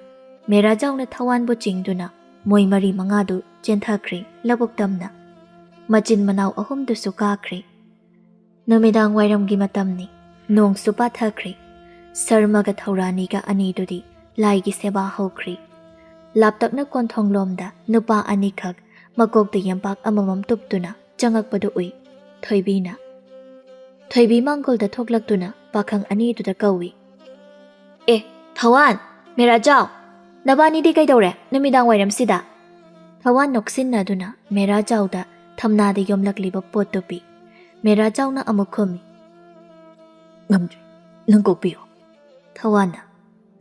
ꯃꯦꯔꯥꯖꯥꯎꯅ ꯊꯋꯥꯟꯕꯨ ꯆꯤꯡꯗꯨꯅ ꯃꯣꯏ ꯃꯔꯤ ꯃꯉꯥꯗꯨ ꯆꯦꯟꯊꯈ꯭ꯔꯦ ꯂꯧꯕꯨꯛ ꯇꯝꯅ꯫ ꯃꯆꯤꯟ ꯃꯅꯥꯎ ꯑꯍꯨꯝꯗꯨꯁꯨ ꯀꯥꯈ꯭ꯔꯦ꯫ ꯅꯨꯃꯤꯗꯥꯡ ꯋꯥꯏꯔꯝꯒꯤ ꯃꯇꯝꯅꯤ꯫ ꯅꯣꯡꯁꯨ ꯄꯥꯊꯈ꯭ꯔꯦ꯫ ꯁꯔꯃꯒ ꯊꯧꯔꯥꯅꯤꯒ ꯑꯅꯤꯗꯨꯗꯤ ꯂꯥꯏꯒꯤ ꯁꯦꯕꯥ ꯍꯧꯈ꯭ꯔꯦ꯫ ꯂꯥꯞꯇꯛꯅ ꯀꯣꯟꯊꯣꯡꯂꯣꯝꯗ ꯅꯨꯄꯥ ꯑꯅꯤꯈꯛ ꯃꯀꯣꯛꯇ ꯌꯦꯝꯄꯥꯛ ꯑꯃꯃꯝ ꯇꯨꯞꯇꯨꯅ ꯆꯪꯉꯛꯄꯗꯨ ꯎꯏ꯫ ꯊꯣꯏꯕꯤꯅ, ꯊꯣꯏꯕꯤ ꯃꯥꯡꯒꯣꯜꯗ ꯊꯣꯛꯂꯛꯇꯨꯅ ꯄꯥꯈꯪ ꯑꯅꯤꯗꯨꯗ ꯀꯧꯏ, "ꯑꯦ, ꯊꯋꯥꯟ, ꯃꯦꯔꯥꯖꯥꯎ, ꯅꯕꯥꯅꯤꯗꯤ ꯀꯩꯗꯧꯔꯦ ꯅꯨꯃꯤꯗꯥꯡ ꯋꯥꯏꯔꯝꯁꯤꯗ?" ꯊꯋꯥꯟ ꯅꯣꯛꯁꯤꯟꯅꯗꯨꯅ ꯃꯦꯔꯥꯖꯥꯎꯗ ꯊꯝꯅꯥꯗ ꯌꯣꯝꯂꯛꯂꯤꯕ ꯄꯣꯠꯇꯨ ꯄꯤ꯫ ꯃꯦꯔꯥꯖꯥꯎꯅ ꯑꯃꯨꯛ ꯈꯨꯝꯃꯤ, "ꯉꯝꯗ꯭ꯔꯦ, ꯅꯪ ꯀꯣꯛꯄꯤꯌꯣ꯫" ꯊꯋꯥꯟꯅ,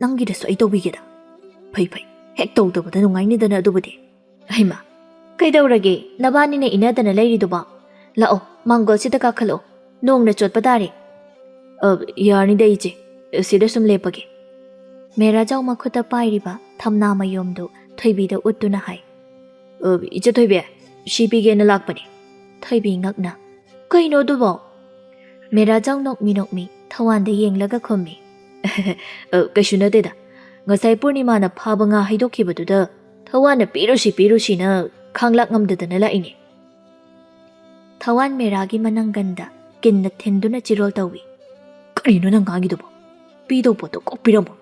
"ꯅꯪꯒꯤꯗꯁꯨ ꯑꯩ ꯇꯧꯕꯤꯒꯦꯗ꯫" "ꯐꯩ ꯐꯩ, ꯍꯦꯛ ꯇꯧꯗꯕꯗ ꯅꯨꯡꯉꯥꯏꯅꯤꯗꯅ ꯑꯗꯨꯕꯨꯗꯤ꯫ ꯍꯩꯃꯥ, "ꯀꯩꯗꯧꯔꯒꯦ? ꯅꯕꯥꯅꯤꯅ ꯏꯅꯗꯅ ꯂꯩꯔꯤꯗꯨꯕꯣ? ꯂꯥꯛꯑꯣ, ꯃꯥꯡꯒꯣꯜꯁꯤꯗ ꯀꯥꯈꯠꯂꯛꯑꯣ꯫ ꯅꯣꯡꯅ ꯆꯣꯠꯄ ꯇꯥꯔꯦ꯫" "ꯑ, ꯌꯥꯔꯅꯤꯗ ꯏꯆꯦ, ꯁꯤꯗ ꯁꯨꯝ ꯂꯦꯞꯄꯒꯦ꯫" ꯃꯦꯔꯥꯖꯥꯎ ꯃꯈꯨꯠꯇ ꯄꯥꯏꯔꯤꯕ ꯊꯝꯅꯥ ꯃꯌꯣꯝꯗꯨ ꯊꯣꯏꯕꯤꯗ ꯎꯠꯇꯨꯅ ꯍꯥꯏ꯫ "ꯑ, ꯏꯆꯦ ꯊꯣꯏꯕꯤ, ꯁꯤ ꯄꯤꯒꯦꯅ ꯂꯥꯛꯄꯅꯤ꯫" ꯊꯣꯏꯕꯤ ꯉꯛꯅ, "ꯀꯩꯅꯣ ꯑꯗꯨꯕꯣ?" ꯃꯦꯔꯥꯖꯥꯎ ꯅꯣꯛꯃꯤ ꯅꯣꯛꯃꯤ ꯊꯋꯥꯟꯗ ꯌꯦꯡꯂꯒ ꯈꯨꯝꯃꯤ꯫ "ꯑ, ꯀꯩꯁꯨ ꯅꯠꯇꯦꯗ꯫ ꯉꯁꯥꯏ ꯄꯨꯔꯅꯤꯃꯥꯅ ꯐꯥꯕ ꯉꯥ ꯍꯩꯗꯣꯛꯈꯤꯕꯗꯨꯗ ꯊꯋꯥꯟꯅ ꯄꯤꯔꯨꯁꯤ ꯄꯤꯔꯨꯁꯤꯅ ꯈꯥꯡꯂꯥꯛ ꯉꯝꯗꯗꯅ ꯂꯥꯛꯏꯅꯦ꯫" ꯊꯋꯥꯟ ꯃꯦꯔꯥꯒꯤ ꯃꯅꯪꯒꯟꯗ ꯀꯤꯟꯅ ꯊꯤꯟꯗꯨꯅ ꯆꯤꯔꯣꯜ ꯇꯧꯏ꯫ "ꯀꯔꯤꯅꯣ ꯅꯪ ꯉꯥꯡꯉꯤꯗꯨꯕꯣ? ꯄꯤꯗꯧ ꯄꯣꯠꯇꯣ ꯀꯣꯛ ꯄꯤꯔꯝꯃꯣ꯫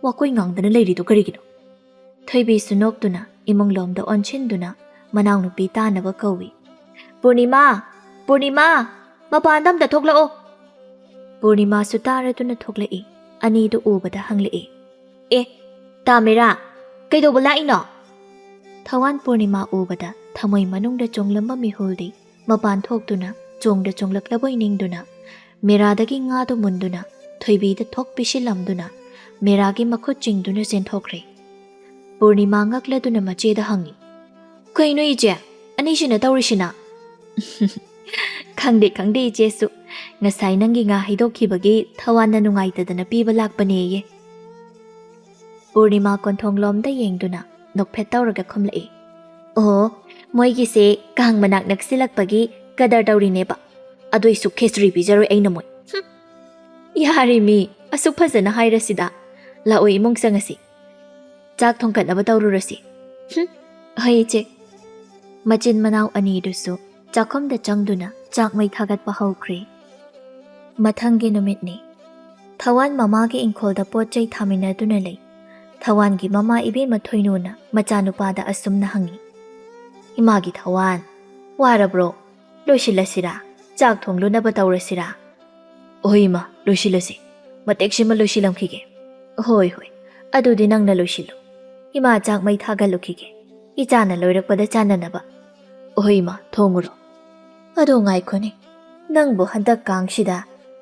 ꯋꯥꯀꯣꯏ ꯉꯥꯡꯗꯅ ꯂꯩꯔꯤꯗꯣ ꯀꯔꯤꯒꯤꯅꯣ?" ꯊꯣꯏꯕꯤꯁꯨ ꯅꯣꯛꯇꯨꯅ ꯏꯃꯨꯡꯂꯣꯝꯗ ꯑꯣꯟꯁꯤꯟꯗꯨꯅ ꯃꯅꯥꯎꯅꯨꯄꯤ ꯇꯥꯅꯕ ꯀꯧꯏ꯫ "ꯄꯨꯔꯅꯤꯃꯥ! ꯄꯨꯔꯅꯤꯃꯥ! ꯃꯄꯥꯟꯗ ꯑꯝꯇ ꯊꯣꯛꯂꯛꯑꯣ꯫" ꯄꯨꯔꯅꯤꯃꯥꯁꯨ ꯇꯥꯔꯗꯨꯅ ꯊꯣꯛꯂꯛꯏ꯫ ꯑꯅꯤꯗꯨ ꯎꯕꯗ ꯍꯪꯂꯛꯏ꯫ "ꯑꯦ, ꯇꯥ ꯃꯦꯔꯥ, ꯀꯩꯗꯧꯕ ꯂꯥꯛꯏꯅꯣ?" ꯊꯋꯥꯟ ꯄꯨꯔꯅꯤꯃꯥ ꯎꯕꯗ ꯊꯃꯣꯏ ꯃꯅꯨꯡꯗ ꯆꯣꯡꯂꯝꯕ ꯃꯤꯍꯨꯜꯗꯤ ꯃꯄꯥꯟ ꯊꯣꯛꯇꯨꯅ ꯆꯣꯡꯗ ꯆꯣꯡꯂꯛꯂꯕꯣꯏ ꯅꯤꯡꯗꯨꯅ ꯃꯦꯔꯥꯗꯒꯤ ꯉꯥꯗꯨ ꯃꯨꯟꯗꯨꯅ ꯊꯣꯏꯕꯤꯗ ꯊꯣꯛ ꯄꯤꯁꯤꯜꯂꯝꯗꯨꯅ ꯃꯦꯔꯥꯒꯤ ꯃꯈꯨꯠ ꯆꯤꯡꯗꯨꯅ ꯆꯦꯟꯊꯣꯛꯈ꯭ꯔꯦ꯫ ꯄꯨꯔꯅꯤꯃꯥ ꯉꯛꯂꯗꯨꯅ ꯃꯆꯦꯗ ꯍꯪꯉꯤ, "ꯀꯩꯅꯣ ꯏꯆꯦ, ꯑꯅꯤꯁꯤꯅ ꯇꯧꯔꯤꯁꯤꯅ?" "ꯈꯪꯗꯦ, ꯈꯪꯗꯦ ꯏꯆꯦꯁꯨ꯫ ꯉꯁꯥꯏ ꯅꯪꯒꯤ ꯉꯥ ꯍꯩꯗꯣꯛꯈꯤꯕꯒꯤ ꯊꯋꯥꯟꯅ ꯅꯨꯡꯉꯥꯏꯇꯗꯅ ꯄꯤꯕ ꯂꯥꯛꯄꯅꯦꯌꯦ꯫" ꯄꯨꯔꯅꯤꯃꯥ ꯀꯣꯟꯊꯣꯡꯂꯣꯝꯗ ꯌꯦꯡꯗꯨꯅ ꯅꯣꯛꯐꯦꯠ ꯇꯧꯔꯒ ꯈꯨꯝꯂꯛꯏ꯫ "ꯑꯣ, ꯃꯣꯏꯒꯤꯁꯦ ꯀꯥꯡ ꯃꯅꯥꯛ ꯅꯛꯁꯤꯜꯂꯛꯄꯒꯤ ꯀꯗꯔ ꯇꯧꯔꯤꯅꯦꯕ꯫ ꯑꯗꯨꯏꯁꯨ ꯈꯦꯆ꯭ꯔꯤ ꯄꯤꯖꯔꯣꯏ ꯑꯩꯅ ꯃꯣꯏ꯫ ꯍꯨꯝ꯫ ꯌꯥꯔꯦ ꯃꯤ, ꯑꯁꯨꯛ ꯐꯖꯅ ꯍꯥꯏꯔꯁꯤꯗ꯫ ꯂꯥꯛꯑꯣ, ꯏꯃꯨꯡ ꯆꯪꯉꯁꯤ꯫ ꯆꯥꯛ ꯊꯣꯡꯒꯠꯅꯕ ꯇꯧꯔꯨꯔꯁꯤ꯫" "ꯍꯨꯝ, ꯍꯣꯏ ꯏꯆꯦ꯫" ꯃꯆꯤꯟ ꯃꯅꯥꯎ ꯑꯅꯤꯗꯨꯁꯨ ꯆꯥꯛꯈꯨꯝꯗ ꯆꯪꯗꯨꯅ ꯆꯥꯛ ꯃꯩ ꯊꯥꯒꯠꯄ ꯍꯧꯈ꯭ꯔꯦ꯫ ꯃꯊꯪꯒꯤ ꯅꯨꯃꯤꯠꯅꯤ꯫ ꯊꯋꯥꯟ ꯃꯃꯥꯒꯤ ꯏꯪꯈꯣꯜꯗ ꯄꯣꯠ ꯆꯩ ꯊꯥꯃꯤꯟꯅꯗꯨꯅ ꯂꯩ꯫ ꯊꯋꯥꯟꯒꯤ ꯃꯃꯥ ꯏꯕꯦꯝꯃ ꯊꯣꯏꯅꯨꯅ ꯃꯆꯥꯅꯨꯄꯥꯗ ꯑꯁꯨꯝꯅ ꯍꯪꯉꯤ, "ꯏꯃꯥꯒꯤ ꯊꯋꯥꯟ, ꯋꯥꯔꯕ꯭ꯔꯣ? ꯂꯣꯏꯁꯤꯜꯂꯁꯤꯔꯥ? ꯆꯥꯛ ꯊꯣꯡꯂꯨꯅꯕ ꯇꯧꯔꯁꯤꯔꯥ?" "ꯍꯣꯏ ꯏꯃꯥ, ꯂꯣꯏꯁꯤꯜꯂꯁꯤ꯫ ꯃꯇꯦꯛꯁꯤꯃ ꯂꯣꯏꯁꯤꯜꯂꯝꯈꯤꯒꯦ꯫" "ꯍꯣꯏ, ꯍꯣꯏ꯫ ꯑꯗꯨꯗꯤ ꯅꯪꯅ ꯂꯣꯏꯁꯤꯜꯂꯨ꯫ ꯏꯃꯥ ꯆꯥꯛ ꯃꯩ ꯊꯥꯒꯠꯂꯨꯈꯤꯒꯦ, ꯏꯆꯥꯅ ꯂꯣꯏꯔꯛꯄꯗ ꯆꯥꯅꯅꯕ꯫" "ꯍꯣꯏ ꯏꯃꯥ, ꯊꯣꯡꯉꯨꯔꯣ꯫" "ꯑꯗꯣ ꯉꯥꯏꯈꯣꯅꯦ, ꯅꯪꯕꯨ ꯍꯟꯗꯛ ꯀꯥꯡꯁꯤꯗ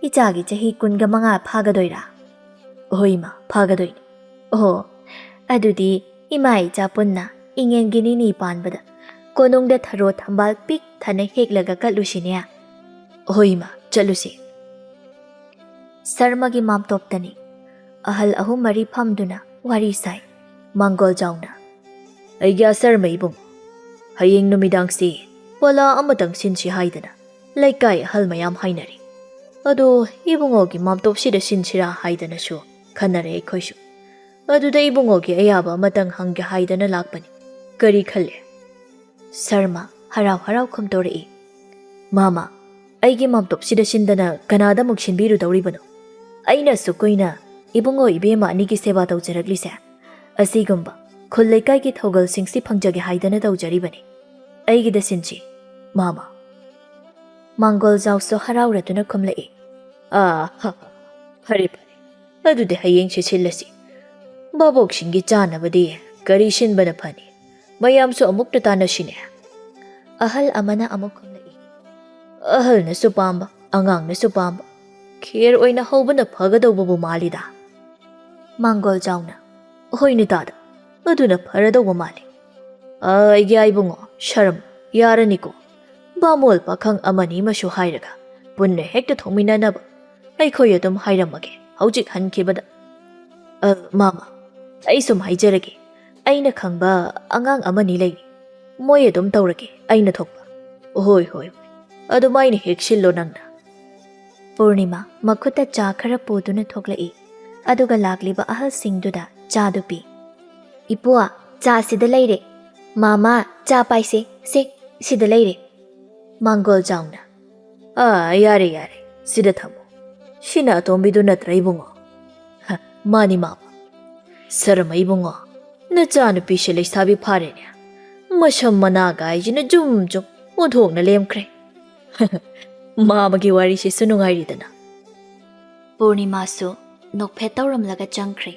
ꯏꯆꯥꯒꯤ ꯆꯍꯤ ꯀꯨꯟꯒ ꯃꯉꯥ ꯐꯥꯒꯗꯣꯏꯔꯥ?" "ꯍꯣꯏ ꯏꯃꯥ, ꯐꯥꯒꯗꯣꯏꯅꯤ꯫" "ꯑꯣꯍꯣ, ꯑꯗꯨꯗꯤ ꯏꯃꯥ ꯏꯆꯥ ꯄꯨꯟꯅ ꯏꯉꯦꯟꯒꯤ ꯅꯤꯅꯤ ꯄꯥꯟꯕꯗ ꯀꯣꯅꯨꯡꯗ ꯊꯔꯣ ꯊꯝꯕꯥꯜ ꯄꯤꯛ ꯊꯟꯅ ꯍꯦꯛꯂꯒ ꯀꯠꯂꯨꯁꯤꯅꯦ꯫ ꯍꯣꯏ ꯏꯃꯥ, ꯆꯠꯂꯨꯁꯤ꯫ ꯁꯔꯃꯒꯤ ꯃꯥꯝꯇꯣꯞꯇꯅꯤ꯫ ꯑꯍꯜ ꯑꯍꯨꯝ ꯃꯔꯤ ꯐꯝꯗꯨꯅ ꯋꯥꯔꯤ ꯁꯥꯏ꯫ ꯃꯥꯡꯒꯣꯜꯖꯥꯎꯅ, "ꯑꯩꯒꯤ ꯑꯁꯔꯃ ꯏꯕꯨꯡ, ꯍꯌꯦꯡ ꯅꯨꯃꯤꯗꯥꯡꯁꯤ ꯄꯣꯂꯥ ꯑꯃꯇꯪ ꯁꯤꯟꯁꯤ ꯍꯥꯏꯗꯅ ꯂꯩꯀꯥꯏ ꯑꯍꯜ ꯃꯌꯥꯝ ꯍꯥꯏꯅꯔꯤ꯫ ꯑꯗꯣ ꯏꯕꯨꯡꯉꯣꯒꯤ ꯃꯥꯝꯇꯣꯞꯁꯤꯗ ꯁꯤꯟꯁꯤꯔꯥ ꯍꯥꯏꯗꯅꯁꯨ ꯈꯟꯅꯔꯦ ꯑꯩꯈꯣꯏꯁꯨ꯫ ꯑꯗꯨꯗ ꯏꯕꯨꯡꯉꯣꯒꯤ ꯑꯌꯥꯕ ꯑꯃꯇꯪ ꯍꯪꯒꯦ ꯍꯥꯏꯗꯅ ꯂꯥꯛꯄꯅꯤ꯫ ꯀꯔꯤ ꯈꯜꯂꯦ?" ꯁꯔꯃ ꯍꯔꯥꯎ ꯍꯔꯥꯎ ꯈꯨꯝꯇꯣꯔꯛꯏ, "ꯃꯥꯃ, ꯑꯩꯒꯤ ꯃꯥꯝꯇꯣꯞꯁꯤꯗ ꯁꯤꯟꯗꯅ ꯀꯅꯥꯗ ꯑꯃꯨꯛ ꯁꯤꯟꯕꯤꯔꯨꯗꯧꯔꯤꯕꯅꯣ? ꯑꯩꯅ ꯑꯁꯨꯛ ꯀꯨꯏꯅ ꯏꯕꯨꯡꯉꯣ ꯏꯕꯦꯝꯃ ꯑꯅꯤꯒꯤ ꯁꯦꯕꯥ ꯇꯧꯖꯔꯛꯂꯤꯁꯦ, ꯑꯁꯤꯒꯨꯝꯕ ꯈꯨꯜ ꯂꯩꯀꯥꯏꯒꯤ ꯊꯧꯒꯜꯁꯤꯡꯁꯤ ꯐꯪꯖꯒꯦ ꯍꯥꯏꯗꯅ ꯇꯧꯖꯔꯤꯕꯅꯤ꯫ ꯑꯩꯒꯤꯗ ꯁꯤꯟꯁꯤ, ꯃꯥꯃ꯫" ꯃꯥꯡꯒꯣꯜꯖꯥꯎꯁꯨ ꯍꯔꯥꯎꯔꯗꯨꯅ ꯈꯨꯝꯂꯛꯏ, "ꯑꯥ, ꯍ, ꯍ, ꯐꯔꯦ, ꯐꯔꯦ꯫ ꯑꯗꯨꯗꯤ ꯍꯌꯦꯡꯁꯦ ꯁꯤꯜꯂꯁꯤ꯫ ꯚꯥꯕꯣꯛꯁꯤꯡꯒꯤ ꯆꯥꯅꯕꯗꯤ ꯀꯔꯤ ꯁꯤꯟꯕꯅ ꯐꯅꯤ? ꯃꯌꯥꯝꯁꯨ ꯑꯃꯨꯛꯇ ꯇꯥꯟꯅꯁꯤꯅꯦ꯫" ꯑꯍꯜ ꯑꯃꯅ ꯑꯃꯨꯛ ꯈꯨꯝꯂꯛꯏ, "ꯑꯍꯜꯅꯁꯨ ꯄꯥꯝꯕ, ꯑꯉꯥꯡꯅꯁꯨ ꯄꯥꯝꯕ꯫ ꯈꯦꯔ ꯑꯣꯏꯅ ꯍꯧꯕꯅ ꯐꯒꯗꯧꯕꯕꯨ ꯃꯥꯜꯂꯤꯗ꯫" ꯃꯥꯡꯒꯣꯜꯖꯥꯎꯅ, "ꯍꯣꯏꯅꯦ ꯇꯥꯗ, ꯑꯗꯨꯅ ꯐꯔꯗꯧꯕ ꯃꯥꯜꯂꯤ꯫ ꯑꯩꯒꯤ ꯏꯕꯨꯡꯉꯣ ꯁꯔꯝ, ꯌꯥꯔꯅꯤꯀꯣ꯫ ꯕꯥꯃꯣꯜ ꯄꯥꯈꯪ ꯑꯃꯅꯤ ꯑꯃꯁꯨ ꯍꯥꯏꯔꯒ ꯄꯨꯟꯅ ꯍꯦꯛꯇ ꯊꯣꯡꯃꯤꯟꯅꯅꯕ ꯑꯩꯈꯣꯏ ꯑꯗꯨꯝ ꯍꯥꯏꯔꯝꯃꯒꯦ ꯍꯧꯖꯤꯛ ꯍꯟꯈꯤꯕꯗ꯫ ꯑ, ꯃꯥꯃ, ꯑꯩ ꯁꯨꯝ ꯍꯥꯏꯖꯔꯒꯦ, ꯑꯩꯅ ꯈꯪꯕ ꯑꯉꯥꯡ ꯑꯃꯅꯤ ꯂꯩꯔꯤ, ꯃꯣꯏ ꯑꯗꯨꯝ ꯇꯧꯔꯒꯦ ꯑꯩꯅ ꯊꯣꯛꯄ꯫ ꯍꯣꯏ, ꯍꯣꯏ, ꯍꯣꯏ, ꯑꯗꯨꯃꯥꯏꯅ ꯍꯦꯛ ꯁꯤꯜꯂꯣ ꯅꯪꯅ꯫" ꯄꯨꯔꯅꯤꯃꯥ ꯃꯈꯨꯠꯇ ꯆꯥ ꯈꯔ ꯄꯨꯗꯨꯅ ꯊꯣꯛꯂꯛꯏ꯫ ꯑꯗꯨꯒ ꯂꯥꯛꯂꯤꯕ ꯑꯍꯜꯁꯤꯡꯗꯨꯗ ꯆꯥꯗꯨ ꯄꯤ꯫ "ꯏꯄꯨ, ꯆꯥ ꯁꯤꯗ ꯂꯩꯔꯦ꯫ ꯃꯥꯃ, ꯆꯥ ꯄꯥꯏꯁꯦ, ꯁꯦ, ꯁꯤꯗ ꯂꯩꯔꯦ꯫" ꯃꯥꯡꯒꯣꯜꯖꯥꯎꯅ, "ꯑꯥ, ꯌꯥꯔꯦ, ꯌꯥꯔꯦ, ꯁꯤꯗ ꯊꯝꯃꯣ꯫ ꯁꯤꯅ ꯑꯇꯣꯝꯕꯤꯗꯨ ꯅꯠꯇ꯭ꯔꯥ ꯏꯕꯨꯡꯉꯣ?" "ꯍ, ꯃꯥꯅꯤ ꯃꯥꯃ꯫" "ꯁꯔꯃ ꯏꯕꯨꯡꯉꯣ, ꯅꯆꯥꯅꯨꯄꯤꯁꯦ ꯂꯩꯁꯥꯕꯤ ꯐꯥꯔꯦꯅꯦ꯫ ꯃꯁꯝ ꯃꯅꯥꯒꯥꯏꯁꯤꯅ ꯖꯨꯝ ꯖꯨꯝ ꯑꯣꯟꯊꯣꯛꯅ ꯂꯦꯝꯈ꯭ꯔꯦ꯫" ꯃꯥꯃꯒꯤ ꯋꯥꯔꯤꯁꯤꯁꯨ ꯅꯨꯡꯉꯥꯏꯔꯤꯗꯅ꯫ ꯄꯨꯔꯅꯤꯃꯥꯁꯨ ꯅꯣꯛꯐꯦꯠ ꯇꯧꯔꯝꯂꯒ ꯆꯪꯈ꯭ꯔꯦ꯫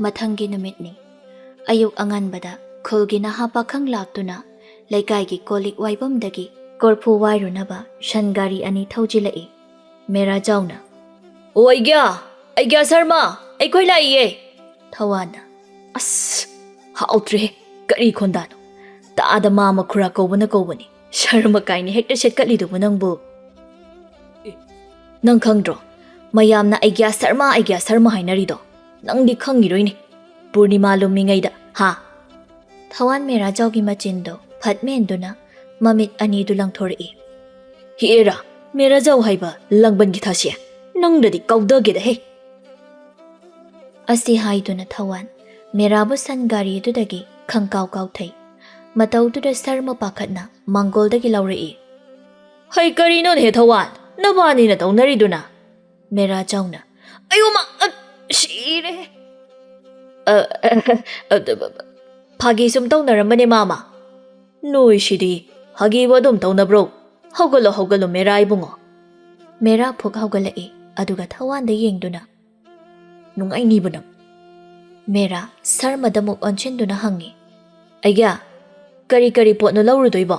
ꯃꯊꯪꯒꯤ ꯅꯨꯃꯤꯠꯅꯤ꯫ ꯑꯌꯨꯛ ꯑꯉꯟꯕꯗ ꯈꯨꯜꯒꯤ ꯅꯍꯥ ꯄꯥꯈꯪ ꯂꯥꯛꯇꯨꯅ ꯂꯩꯀꯥꯏꯒꯤ ꯀꯣꯜꯂꯤꯛ ꯋꯥꯏꯐꯝꯗꯒꯤ ꯀꯣꯔꯐꯨ ꯋꯥꯏꯔꯨꯅꯕ ꯁꯟ ꯒꯥꯔꯤ ꯑꯅꯤ ꯊꯧꯖꯤꯜꯂꯛꯏ꯫ ꯃꯦꯔꯥ ꯖꯥꯎꯅ, "ꯑꯣ ꯑꯩꯒ꯭ꯌꯥ, ꯑꯩꯒ꯭ꯌꯥ ꯁꯔꯃ, ꯑꯩꯈꯣꯏ ꯂꯥꯛꯏꯌꯦ!" ꯊꯋꯥꯟꯅ, "ꯑꯁ, ꯍꯥꯎꯇ꯭ꯔꯦꯍꯦ, ꯀꯔꯤ ꯈꯣꯟꯗꯥꯅꯣ?" ꯇꯥꯗ ꯃꯥꯃ ꯈꯨꯔꯥ ꯀꯧꯕꯅ ꯀꯧꯕꯅꯤ꯫ ꯁꯔꯃ ꯀꯥꯏꯅ ꯍꯦꯛꯇ ꯁꯦꯠꯀꯠꯂꯤꯗꯨꯕꯨ ꯅꯪꯕꯨ꯫ ꯑꯦ, ꯅꯪ ꯈꯪꯗ꯭ꯔꯣ? ꯃꯌꯥꯝꯅ "ꯑꯩꯒ꯭ꯌꯥ ꯁꯔꯃ, ꯑꯩꯒ꯭ꯌꯥ ꯁꯔꯃ" ꯍꯥꯏꯅꯔꯤꯗꯣ꯫ ꯅꯪꯗꯤ ꯈꯪꯉꯤꯔꯣꯏꯅꯦ꯫ ꯄꯨꯔꯅꯤꯃꯥ ꯂꯨꯝꯃꯤꯉꯩꯗ, ꯍꯥ? ꯊꯋꯥꯟ ꯃꯦꯔꯥꯖꯥꯎꯒꯤ ꯃꯆꯤꯟꯗꯣ ꯐꯠ ꯃꯦꯟꯗꯨꯅ ꯃꯃꯤꯠ ꯑꯅꯤꯗꯨ ꯂꯪꯊꯣꯔꯛꯏ꯫ "ꯍꯦꯔꯥ, ꯃꯦꯔꯥꯖꯥꯎ ꯍꯥꯏꯕ ꯂꯪꯕꯟꯒꯤ ꯊꯥꯁꯤ, ꯅꯪꯗꯗꯤ ꯀꯥꯎꯗꯒꯦꯗ ꯍꯦ!" ꯑꯁꯤ ꯍꯥꯏꯗꯨꯅ ꯊꯋꯥꯟ ꯃꯦꯔꯥꯕꯨ ꯁꯟ ꯒꯥꯔꯤꯗꯨꯗꯒꯤ ꯈꯪꯀꯥꯎ ꯀꯥꯎꯊꯩ꯫ ꯃꯇꯧꯗꯨꯗ ꯁꯔꯃ ꯄꯥꯈꯠꯅ ꯃꯥꯡꯒꯣꯜꯗꯒꯤ ꯂꯥꯎꯔꯛꯏ꯫ "ꯍꯩ, ꯀꯔꯤꯅꯣꯅꯦꯍꯦ ꯊꯋꯥꯟ, ꯅꯕꯥꯅꯤꯅ ꯇꯧꯅꯔꯤꯗꯨꯅ?" ꯃꯦꯔꯥꯖꯥꯎꯅ, "ꯑꯌꯣ ꯃꯥ, ꯑ, ꯁꯤꯔꯦ!" "ꯑ, ꯑ, ꯑ, ꯑ, ꯐꯥꯒꯤ ꯁꯨꯝ ꯇꯧꯅꯔꯝꯕꯅꯦ ꯃꯥꯃ꯫ ꯅꯣꯏꯁꯤꯗꯤ ꯐꯥꯒꯤꯕꯨ ꯑꯗꯨꯝ ꯇꯧꯅꯕ꯭ꯔꯣ? ꯍꯧꯒꯠꯂꯣ, ꯍꯧꯒꯠꯂꯣ ꯃꯦꯔꯥ ꯏꯕꯨꯡꯉꯣ!" ꯃꯦꯔꯥ ꯐꯨꯛ ꯍꯧꯒꯠꯂꯛꯏ, ꯑꯗꯨꯒ ꯊꯋꯥꯟꯗ ꯌꯦꯡꯗꯨꯅ, "ꯅꯨꯡꯉꯥꯏꯅꯤꯕ ꯅꯪ?" ꯃꯦꯔꯥ ꯁꯔꯃꯗ ꯃꯨꯛ ꯑꯣꯟꯁꯤꯟꯗꯨꯅ ꯍꯪꯉꯤ꯫ "ꯑꯩꯒ꯭ꯌꯥ, ꯀꯔꯤ ꯀꯔꯤ ꯄꯣꯠꯅꯣ ꯂꯧꯔꯨꯗꯣꯏꯕꯣ?"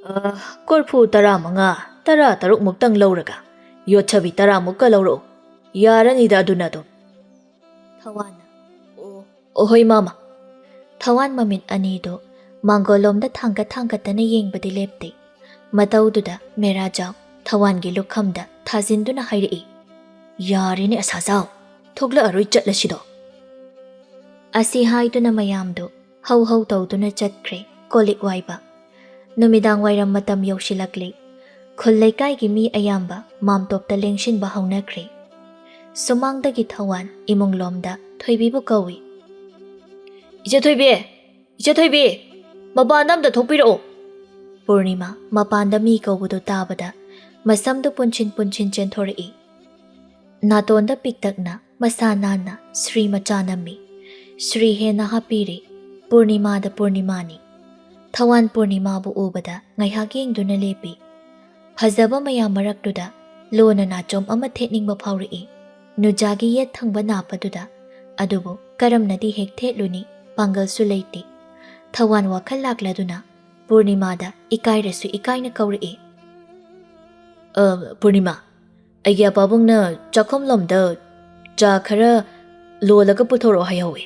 "ꯑ, ꯀꯣꯔꯐꯨ ꯇꯔꯥꯃꯉꯥ, ꯇꯔꯥꯇꯔꯨꯛ ꯃꯨꯛꯇꯪ ꯂꯧꯔꯒ ꯌꯣꯠꯁꯕꯤ ꯇꯔꯥꯃꯨꯛꯀ ꯂꯧꯔꯛꯎ꯫ ꯌꯥꯔꯅꯤꯗ ꯑꯗꯨꯅ ꯑꯗꯨꯝ꯫" ꯊꯋꯥꯟꯅ, "ꯑꯣ, ꯑꯣ, ꯍꯣꯏ ꯃꯥꯃ꯫" ꯊꯋꯥꯟ ꯃꯃꯤꯠ ꯑꯅꯤꯗꯨ ꯃꯥꯡꯒꯣꯜꯂꯣꯝꯗ ꯊꯥꯡꯒꯠ ꯊꯥꯡꯒꯠꯇꯅ ꯌꯦꯡꯕꯗꯤ ꯂꯦꯞꯇꯦ꯫ ꯃꯇꯧꯗꯨꯗ ꯃꯦꯔꯥꯖꯥꯎ ꯊꯋꯥꯟꯒꯤ ꯂꯨꯈꯝꯗ ꯊꯥꯖꯤꯟꯗꯨꯅ ꯍꯥꯏꯔꯛꯏ, "ꯌꯥꯔꯦꯅꯦ ꯑꯁꯥꯖꯥꯎ, ꯊꯣꯛꯂꯛꯑꯔꯣꯏ ꯆꯠꯂꯁꯤꯗꯣ꯫" ꯑꯁꯤ ꯍꯥꯏꯗꯨꯅ ꯃꯌꯥꯝꯗꯨ ꯍꯧ ꯍꯧ ꯇꯧꯗꯨꯅ ꯆꯠꯈ꯭ꯔꯦ ꯀꯣꯜꯂꯤꯛ ꯋꯥꯏꯕ꯫ ꯅꯨꯃꯤꯗꯥꯡ ꯋꯥꯏꯔꯝ ꯃꯇꯝ ꯌꯧꯁꯤꯜꯂꯛꯂꯤ꯫ ꯈꯨꯜ ꯂꯩꯀꯥꯏꯒꯤ ꯃꯤ ꯑꯌꯥꯝꯕ ꯃꯥꯝꯇꯣꯞꯇ ꯂꯦꯡꯁꯤꯟꯕ ꯍꯧꯅꯈ꯭ꯔꯦ꯫ ꯁꯨꯃꯥꯡꯗꯒꯤ ꯊꯋꯥꯟ ꯏꯃꯨꯡꯂꯣꯝꯗ ꯊꯣꯏꯕꯤꯕꯨ ꯀꯧꯏ꯫ "ꯏꯆꯦ ꯊꯣꯏꯕꯤ! ꯏꯆꯦ ꯊꯣꯏꯕꯤ! ꯃꯄꯥꯟꯗ ꯑꯝꯇ ꯊꯣꯛꯄꯤꯔꯛꯑꯣ!" ꯄꯨꯔꯅꯤꯃꯥ ꯃꯄꯥꯟꯗ ꯃꯤ ꯀꯧꯕꯗꯨ ꯇꯥꯕꯗ ꯃꯁꯝꯗꯨ ꯄꯨꯟꯁꯤꯟ ꯄꯨꯟꯁꯤꯟ ꯆꯦꯟꯊꯣꯔꯛꯏ꯫ ꯅꯥꯇꯣꯟꯗ ꯄꯤꯛꯇꯛꯅ ꯃꯁꯥ ꯅꯥꯟꯅ ꯁ꯭ꯔꯤ ꯃꯆꯥ ꯅꯝꯃꯤ꯫ ꯁ꯭ꯔꯤ ꯍꯦꯟꯅ ꯍꯥꯞꯄꯤꯔꯤ꯫ ꯄꯨꯔꯅꯤꯃꯥꯗ ꯄꯨꯔꯅꯤꯃꯥꯅꯤ꯫ ꯊꯋꯥꯟ ꯄꯨꯔꯅꯤꯃꯥꯕꯨ ꯎꯕꯗ ꯉꯥꯏꯍꯥꯛ ꯌꯦꯡꯗꯨꯅ ꯂꯦꯞꯄꯤ꯫ ꯐꯖꯕ ꯃꯌꯥꯝ ꯃꯔꯛꯇꯨꯗ ꯂꯣꯅ ꯅꯥꯆꯣꯝ ꯑꯃ ꯊꯦꯠꯅꯤꯡꯕ ꯐꯥꯎꯔꯛꯏ꯫ ꯅꯨꯖꯥꯒꯤ ꯌꯦꯠ ꯊꯪꯕ ꯅꯥꯞ ꯑꯗꯨꯗ꯫ ꯑꯗꯨꯕꯨ ꯀꯔꯝꯅꯗꯤ ꯍꯦꯛ ꯊꯦꯠꯂꯨꯅꯤ, ꯄꯥꯡꯒꯜꯁꯨ ꯂꯩꯇꯦ꯫ ꯊꯋꯥꯟ ꯋꯥꯈꯜ ꯂꯥꯛꯂꯗꯨꯅ ꯄꯨꯔꯅꯤꯃꯥꯗ ꯏꯀꯥꯏꯔꯁꯨ ꯏꯀꯥꯏꯅ ꯀꯧꯔꯛꯏ꯫ "ꯑ, ꯄꯨꯔꯅꯤꯃꯥ, ꯑꯩꯒꯤ ꯑꯄꯥꯕꯨꯡꯅ ꯆꯥꯛꯈꯨꯝꯂꯣꯝꯗ ꯆꯥ ꯈꯔ ꯂꯣꯜꯂꯒ ꯄꯨꯊꯣꯔꯛꯑꯣ ꯍꯥꯏꯍꯧꯋꯦ꯫"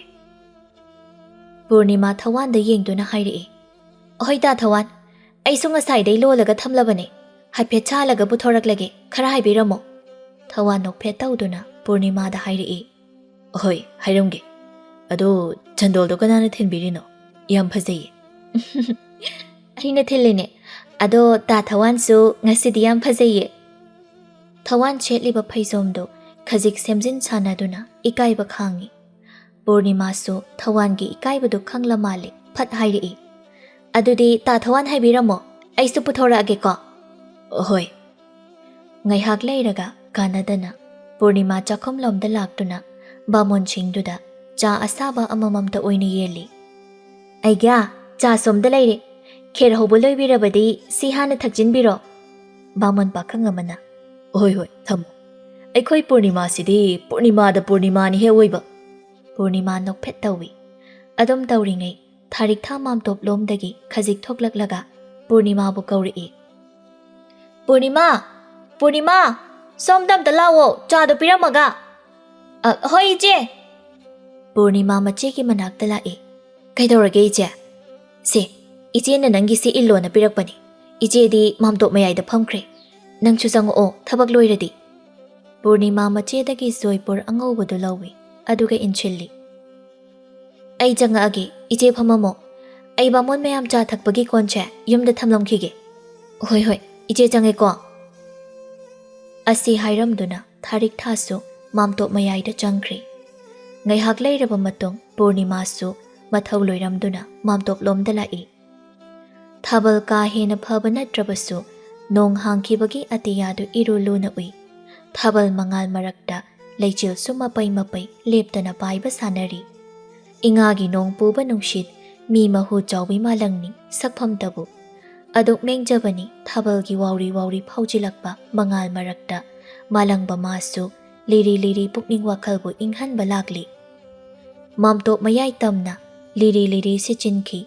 ꯄꯨꯔꯅꯤꯃꯥ ꯊꯋꯥꯟꯗ ꯌꯦꯡꯗꯨꯅ ꯍꯥꯏꯔꯛꯏ, "ꯑꯍꯣꯏ ꯇꯥ ꯊꯋꯥꯟ, ꯑꯩꯁꯨ ꯉꯁꯥꯏꯗꯩ ꯂꯣꯜꯂꯒ ꯊꯝꯂꯕꯅꯦ꯫ ꯍꯥꯏꯐꯦꯠ ꯁꯥꯜꯂꯒ ꯄꯨꯊꯣꯔꯛꯂꯒꯦ, ꯈꯔ ꯍꯥꯏꯕꯤꯔꯝꯃꯣ꯫" ꯊꯋꯥꯟ ꯅꯣꯛꯐꯦꯠ ꯇꯧꯗꯨꯅ ꯄꯨꯔꯅꯤꯃꯥꯗ ꯍꯥꯏꯔꯛꯏ, "ꯑꯍꯣꯏ, ꯍꯥꯏꯔꯝꯒꯦ꯫ ꯑꯗꯣ ꯆꯟꯗꯣꯜꯗꯣ ꯀꯅꯥꯅ ꯊꯤꯟꯕꯤꯔꯤꯅꯣ? ꯌꯥꯝ ꯐꯖꯩꯌꯦ꯫" "ꯑꯩꯅ ꯊꯤꯜꯂꯤꯅꯦ꯫ ꯑꯗꯣ ꯇꯥ ꯊꯋꯥꯟꯁꯨ ꯉꯁꯤꯗꯤ ꯌꯥꯝ ꯐꯖꯩꯌꯦ꯫" ꯊꯋꯥꯟ ꯁꯦꯠꯂꯤꯕ ꯐꯩꯖꯣꯝꯗꯨ ꯈꯖꯤꯛ ꯁꯦꯝꯖꯤꯟ ꯁꯥꯟꯅꯗꯨꯅ ꯏꯀꯥꯏꯕ ꯈꯥꯡꯉꯤ꯫ ꯄꯨꯔꯅꯤꯃꯥꯁꯨ ꯊꯋꯥꯟꯒꯤ ꯏꯀꯥꯏꯕꯗꯨ ꯈꯪꯂ ꯃꯥꯜꯂꯦ, ꯐꯠ ꯍꯥꯏꯔꯛꯏ, "ꯑꯗꯨꯗꯤ ꯇꯥ ꯊꯋꯥꯟ ꯍꯥꯏꯕꯤꯔꯝꯃꯣ, ꯑꯩꯁꯨ ꯄꯨꯊꯣꯔꯛꯑꯒꯦꯀꯣ꯫" "ꯍꯣꯏ꯫" ꯉꯥꯏꯍꯥꯛ ꯂꯩꯔꯒ ꯀꯥꯟꯅꯗꯅ ꯄꯨꯔꯅꯤꯃꯥ ꯆꯥꯛꯈꯨꯝꯂꯣꯝꯗ ꯂꯥꯛꯇꯨꯅ ꯕꯥꯃꯣꯟꯁꯤꯡꯗꯨꯗ ꯆꯥ ꯑꯁꯥꯕ ꯑꯃꯃꯝꯇ ꯑꯣꯏꯅ ꯌꯦꯜꯂꯤ꯫ "ꯑꯩꯒ꯭ꯌꯥ, ꯆꯥ ꯁꯣꯝꯗ ꯂꯩꯔꯦ꯫ ꯈꯦꯔ ꯍꯧꯕ ꯂꯣꯏꯕꯤꯔꯕꯗꯤ ꯁꯤ ꯍꯥꯟꯅ ꯊꯛꯆꯤꯟꯕꯤꯔꯣ꯫" ꯕꯥꯃꯣꯟ ꯄꯥꯈꯪ ꯑꯃꯅ, "ꯍꯣꯏ, ꯍꯣꯏ, ꯊꯝꯃꯣ꯫ ꯑꯩꯈꯣꯏ ꯄꯨꯔꯅꯤꯃꯥꯁꯤꯗꯤ ꯄꯨꯔꯅꯤꯃꯥꯗ ꯄꯨꯔꯅꯤꯃꯥꯅꯤ ꯍꯦꯛ ꯑꯣꯏꯕ꯫" ꯄꯨꯔꯅꯤꯃꯥ ꯅꯣꯛꯐꯦꯠ ꯇꯧꯏ꯫ ꯑꯗꯨꯝ ꯇꯧꯔꯤꯉꯩ ꯊꯥꯔꯤꯛꯊꯥ ꯃꯥꯝꯇꯣꯞꯂꯣꯝꯗꯒꯤ ꯈꯖꯤꯛ ꯊꯣꯛꯂꯛꯂꯒ ꯄꯨꯔꯅꯤꯃꯥꯕꯨ ꯀꯧꯔꯛꯏ꯫ "ꯄꯨꯔꯅꯤꯃꯥ! ꯄꯨꯔꯅꯤꯃꯥ! ꯁꯣꯝꯗ ꯑꯝꯇ ꯂꯥꯛꯑꯣ, ꯆꯥꯗꯣ ꯄꯤꯔꯝꯃꯒ꯫" "ꯑ, ꯍꯣꯏ, ꯏꯆꯦ!" ꯄꯨꯔꯅꯤꯃꯥ ꯃꯆꯦꯒꯤ ꯃꯅꯥꯛꯇ ꯂꯥꯛꯏ꯫ "ꯀꯩꯗꯧꯔꯒꯦ, ꯏꯆꯦ?" "ꯁꯦ, ꯏꯆꯦꯅ ꯅꯪꯒꯤꯁꯤ ꯏꯜꯂꯣꯅ ꯄꯤꯔꯛꯄꯅꯤ꯫ ꯏꯆꯦꯗꯤ ꯃꯥꯝꯇꯣꯞ ꯃꯌꯥꯏꯗ ꯐꯝꯈ꯭ꯔꯦ꯫ ꯅꯪꯁꯨ ꯆꯪꯉꯛꯑꯣ, ꯊꯕꯛ ꯂꯣꯏꯔꯗꯤ꯫" ꯄꯨꯔꯅꯤꯃꯥ ꯃꯆꯦꯗꯒꯤ ꯖꯣꯏꯄꯨꯔ ꯑꯉꯧꯕꯗꯨ ꯂꯧꯏ, ꯑꯗꯨꯒ ꯏꯟꯁꯤꯜꯂꯤ꯫ "ꯑꯩ ꯆꯪꯉꯛꯑꯒꯦ, ꯏꯆꯦ ꯐꯝꯃꯝꯃꯣ꯫ ꯑꯩ ꯕꯥꯃꯣꯟ ꯃꯌꯥꯝ ꯆꯥ ꯊꯛꯄꯒꯤ ꯀꯣꯟꯁꯦ ꯌꯨꯝꯗ ꯊꯝꯂꯝꯈꯤꯒꯦ꯫" "ꯍꯣꯏ, ꯍꯣꯏ, ꯏꯆꯦ ꯆꯪꯉꯦꯀꯣ꯫" ꯑꯁꯤ ꯍꯥꯏꯔꯝꯗꯨꯅ ꯊꯥꯔꯤꯛꯊꯥꯁꯨ ꯃꯥꯝꯇꯣꯞ ꯃꯌꯥꯏꯗ ꯆꯪꯈ꯭ꯔꯦ꯫ ꯉꯥꯏꯍꯥꯛ ꯂꯩꯔꯕ ꯃꯇꯨꯡ ꯄꯨꯔꯅꯤꯃꯥꯁꯨ ꯃꯊꯧ ꯂꯣꯏꯔꯝꯗꯨꯅ ꯃꯥꯝꯇꯣꯞꯂꯣꯝꯗ ꯂꯥꯛꯏ꯫ ꯊꯥꯕꯜ ꯀꯥ ꯍꯦꯟꯅ ꯐꯕ ꯅꯠꯇ꯭ꯔꯕꯁꯨ ꯅꯣꯡ ꯍꯥꯡꯈꯤꯕꯒꯤ ꯑꯇꯤꯌꯥꯗꯨ ꯏꯔꯨ ꯂꯨꯅ ꯎꯏ꯫ ꯊꯥꯕꯜ ꯃꯉꯥꯜ ꯃꯔꯛꯇ ꯂꯩꯆꯤꯜꯁꯨ ꯃꯄꯩ ꯃꯄꯩ ꯂꯦꯞꯇꯅ ꯄꯥꯏꯕ ꯁꯥꯟꯅꯔꯤ꯫ ꯏꯉꯥꯒꯤ ꯅꯣꯡ ꯄꯨꯕ ꯅꯨꯡꯁꯤꯠ, ꯃꯤ ꯃꯍꯨ ꯆꯥꯎꯕꯤ ꯃꯥꯂꯪꯅꯤ ꯁꯛꯐꯝꯇꯕꯨ꯫ ꯑꯗꯨꯛ ꯃꯦꯡꯖꯕꯅꯤ ꯊꯥꯕꯜꯒꯤ ꯋꯥꯎꯔꯤ ꯋꯥꯎꯔꯤ ꯐꯥꯎꯖꯤꯜꯂꯛꯄ ꯃꯉꯥꯜ ꯃꯔꯛꯇ ꯃꯥꯂꯪꯕ ꯃꯥꯁꯨ ꯂꯤꯔꯤ ꯂꯤꯔꯤ ꯄꯨꯛꯅꯤꯡ ꯋꯥꯈꯜꯕꯨ ꯏꯪꯍꯟꯕ ꯂꯥꯛꯂꯤ꯫ ꯃꯥꯝꯇꯣꯞ ꯃꯌꯥꯏ ꯇꯝꯅ ꯂꯤꯔꯤ ꯂꯤꯔꯤ ꯁꯤꯆꯤꯟꯈꯤ꯫